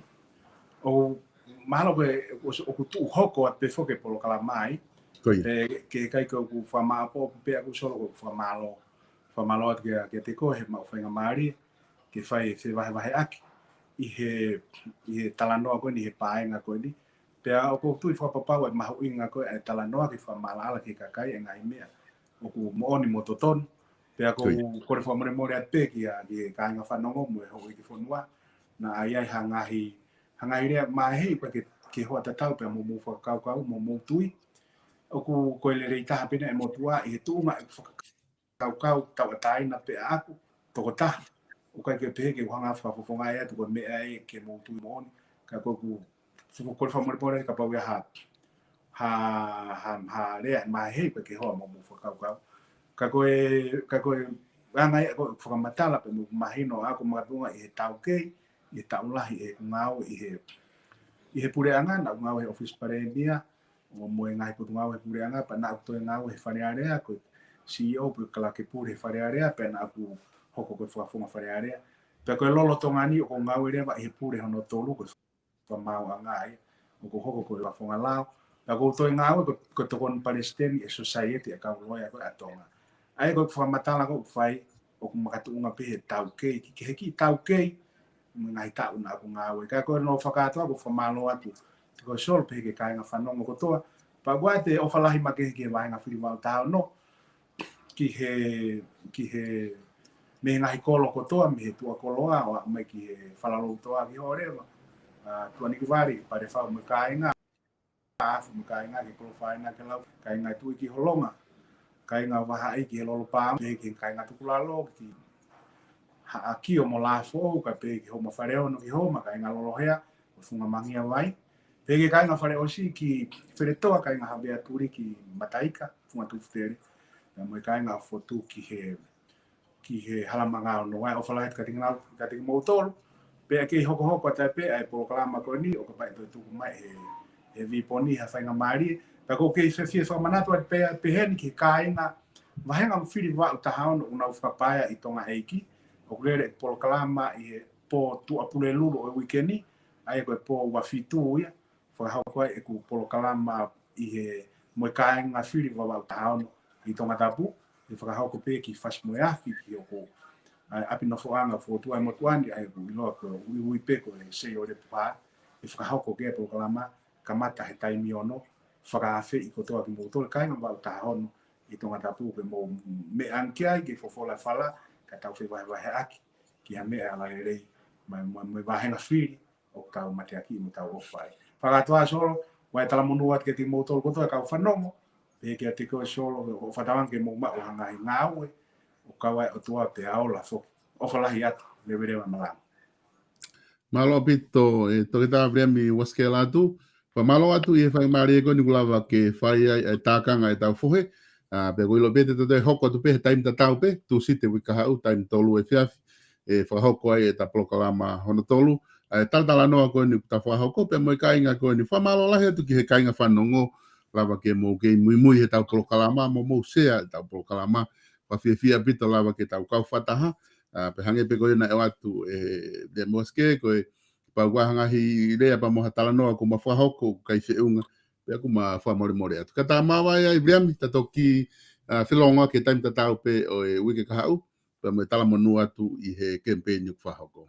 ʻoku mahalo ko e, ʻoku, ʻoku tuʻu hoko atu pē foki e polokalama ai. Ko ia. Pea ke kai ko ʻeku fakamāʻopoʻopo pē ʻaʻaku, Solo, ko ʻeku fakamālō. Fakamālō atu kia, kiate koe he maʻu faingamālie ke fai e fevahevaheʻaki ʻi he, ʻi he talanoa ko eni, he paenga ko eni. Pea ʻoku ou tui fakapapau ʻe mahuʻinga ko ē ʻa e talanoa ke fakamaʻalaʻala ki he kakai e ngaahi meʻa ʻoku moʻoni mo totonu. Pea ʻoku ou Ko ia. kole fakamolemole atu pē kia, ki he kāinga fanongo mo e houʻeiki fonua, naʻa ʻi ai ha ngaahi, ha ngaahi lea maheni pē ke, ke hoa tatau pea mo hoʻomou fakakaukau mo hoʻomou tui. ʻOku, ko e lelei taha pē ʻeni ʻa e motuʻa ʻi he tuʻunga ʻeku fakakaukau tauʻatāina pē ʻaʻaku, tokotaha. ʻOku ʻikai ke pehē ke u hanga fakafofongaʻi atu ko e meʻa ē ke mou tui moʻoni. Ka ko ʻeku, ko ʻeku kole fakamolemole kapau ʻe ʻi ai ha, ha, ha, ha lea maheni pē ke hoa mo hoʻomou fakakaukau. Ka ko e, ka ko e anga ia ko ʻeku fakamatala pē mo ʻeku mahino ʻaʻaku makatuʻunga ʻi he taukei, ʻi he taʻu lahi ʻeku ngāue ʻi he, ʻi he puleʻanga, naʻa ku ngāue he ʻōfisi palēmia, ʻo mo e ngaahi potungāue he puleʻanga, pea naʻa ku toe ngāue he Fale Alea, ko e C E O pe ko e kalake pule he Fale Alea, pea naʻa ku hoko ko e fakafofonga Fale Alea. Pea ko e lolotonga ni ʻoku ou ngāue leva ʻi he pule hono tolu, ko e fakamaauʻanga ia, ʻoku ou hoko ko e fakafofonga lao. Pea ʻoku ou toe ngāue ko, ko e tokoni palesiteni ʻi he Sosaieti ʻa e kau loea ko ē ʻa Tonga. ʻA ia ko e fakamatala ʻoku ou fai, ʻoku makatuʻunga pē he taukei, ki, ki he kiʻi taukei, mo e ngaahi taʻu naʻa ku ngāue. Ka ko hono fakakātoa ʻoku ou fakamālō atu, te ko Solo pea ki he kāinga fanongo kotoa. Pea ʻoku ʻi ai e ʻofa lahi makehe ki he vāhenga fili vaʻu taha ono, ki he, ki he, mei he ngaahi kolo kotoa, mei he tuʻa koloa, ʻo aʻu mai ki he falalou toa ki Hōleva, ʻa, Tuʻanikivale, Palefau mo e kāinga, Afu mo e kāinga ki Kolofaina, ki Lau, kāinga Tuʻi ki Holonga, kāinga Vahaʻi ki he Lolopāmu, pea ki he kāinga Tukulalo, ki Haʻakio mo Lafoʻou, kae pehē ki Houma Faleono ki Houma, kāinga Lolohea, mo Funga Mangia Vai. Pea ki he kāinga Faleʻosi ki Feletoa, kāinga Havea Tuli ki Mataika, Funga Tufutele. Pea mo e kāinga Fotu ki he, ki he Halamanga Ono. ʻA ia ʻofa lahi atu kiate kinau, kiate kimoutolu. Pea kei hokohoko atu pē ʻa e polokalama ko eni, ʻo kapau ʻe toe tuku mai he, he viponi ha faingamālie. Pea ʻoku ou kei fiefia fakamanatu atu pē, peheni ki he kāinga vāhenga fili vaʻu taha ono ʻoku nau fakapaea ʻi Tonga ʻEiki. ʻOku lele e polokalama ʻi he pō Tuʻapulelulu ʻo e uike ni, ʻa ia ko e pō ua fitu ia, fakahoko ai ʻeku polokalama ʻi he mo e kāinga fili vaʻu taha ono ʻi Tongatapu, ʻe fakahoko pē ki Fasi-mo-e-Afi ki hoku, ʻa, ʻapi nofoʻanga fotu ʻa e motuʻa ni, ʻa ia ʻoku ʻiloa ko e uiui pē ko e Sei ʻo Lepuha, ʻe fakahoko ki ai e polokalama, kamata he taimi ono, fakaafeʻi kotoa kimoutolu kāinga vaʻu taha ono ʻi Tongatapu ke mou meʻa ange ki ai, ke fofola fala, ka tau fevahevaheʻaki ki ha meʻa ala lelei, mo e, mo e, mo e vāhenga fili ʻoku tau mateakiʻi mo tau ʻofa ai. Fakakātoa Solo, ʻoku ou talamonū atu kiate kimoutolu kotoa kau fanongo, pea kiate koe Solo, ʻoku ou fakatauange ke mou maʻu ha ngaahi ngāue ʻoku kau ai e ʻOtua pea ola foki. ʻOfa lahi atu, leveleva malanga. Mālō ʻaupito, ʻe Toketā Viliami Uasikela Atu. Fakamālō atu ʻi he faingamālie ko eni kuo lava ke fai ai e tākanga ʻetau fohe. ʻA, pea ʻoku ou ʻilo pē te tau toe hoko atu pē he taimi tatau pē, Tūsite uike kahaʻu, taimi tolu efiafi, ʻe fakahoko ai ʻetau polokalama hono tolu. ʻA, e talatalanoa ko eni kuo ta fakahoko, pea mo e kāinga ko eni. Fakamālō lahi atu ki he kāinga fanongo, lava ke mou kei muimui heʻetau polokalama, mo mou share ʻetau polokalama. Fakafiefia ʻaupito lava ke tau kau fakataha. ʻA, pea hangē pē ko ia naʻe ʻoatu ʻe Viliami Uasikela, ko e kapau ʻoku ʻi ai ha ngaahi lea pea mo ha talanoa ʻoku ma fakahoko ʻoku ʻikai feʻunga, pea ʻoku ma fakamolemole atu. Ka ta māvae ai Viliami, ta toki, ʻa, felōngoaki he taimi tatau pē ʻo e uike kahaʻu, pea mo e talamonū atu ʻi he kemipeini ʻoku fakahoko.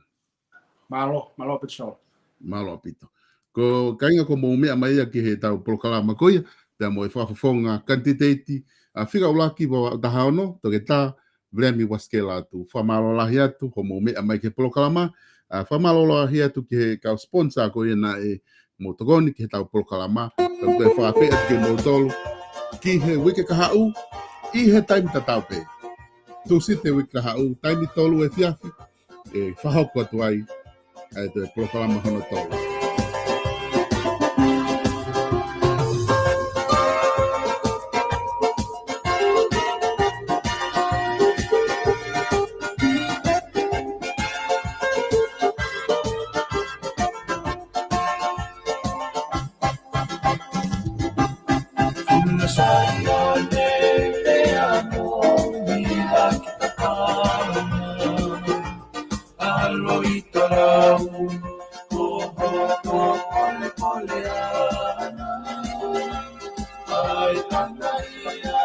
Mālō, mālō ʻaupito Solo. Mālō ʻaupito. Ko e kāinga, ʻoku mou meʻa mai ia ki heʻetau polokalama ko ia, pea mo e fakafofonga kanititeiti, ʻa, fika ʻuluaki vaʻu taha ono, Toketā Viliami Uasikela Atu. Fakamālō lahi atu hoʻomou meʻa mai ki he polokalama. ʻA, fakamālō lahi atu ki he kau sponsor ko ia naʻe mou tokoni ki heʻetau polokalama. Tau toe fakaafeʻi atu kimoutolu ki he uike kahaʻu ʻi he taimi tatau pē, Tūsite uike kahaʻu, taimi tolu efiafi, ʻe fakahoko atu ai ʻa e toe polokalama hono tolu. ʻAi tana ia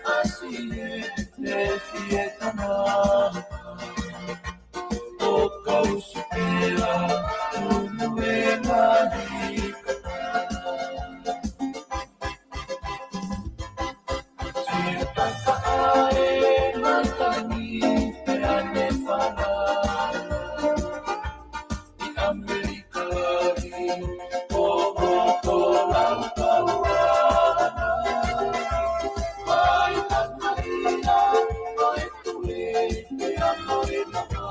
ʻa Siete Fietana, ʻo kausi pea unu e mahi kata. Sitaka ʻa e matangi pea ne falala ʻi ʻAmelika lahi, ʻo ʻoto lau kaua. ʻAi tana ia ʻo e tule pea mo e mama.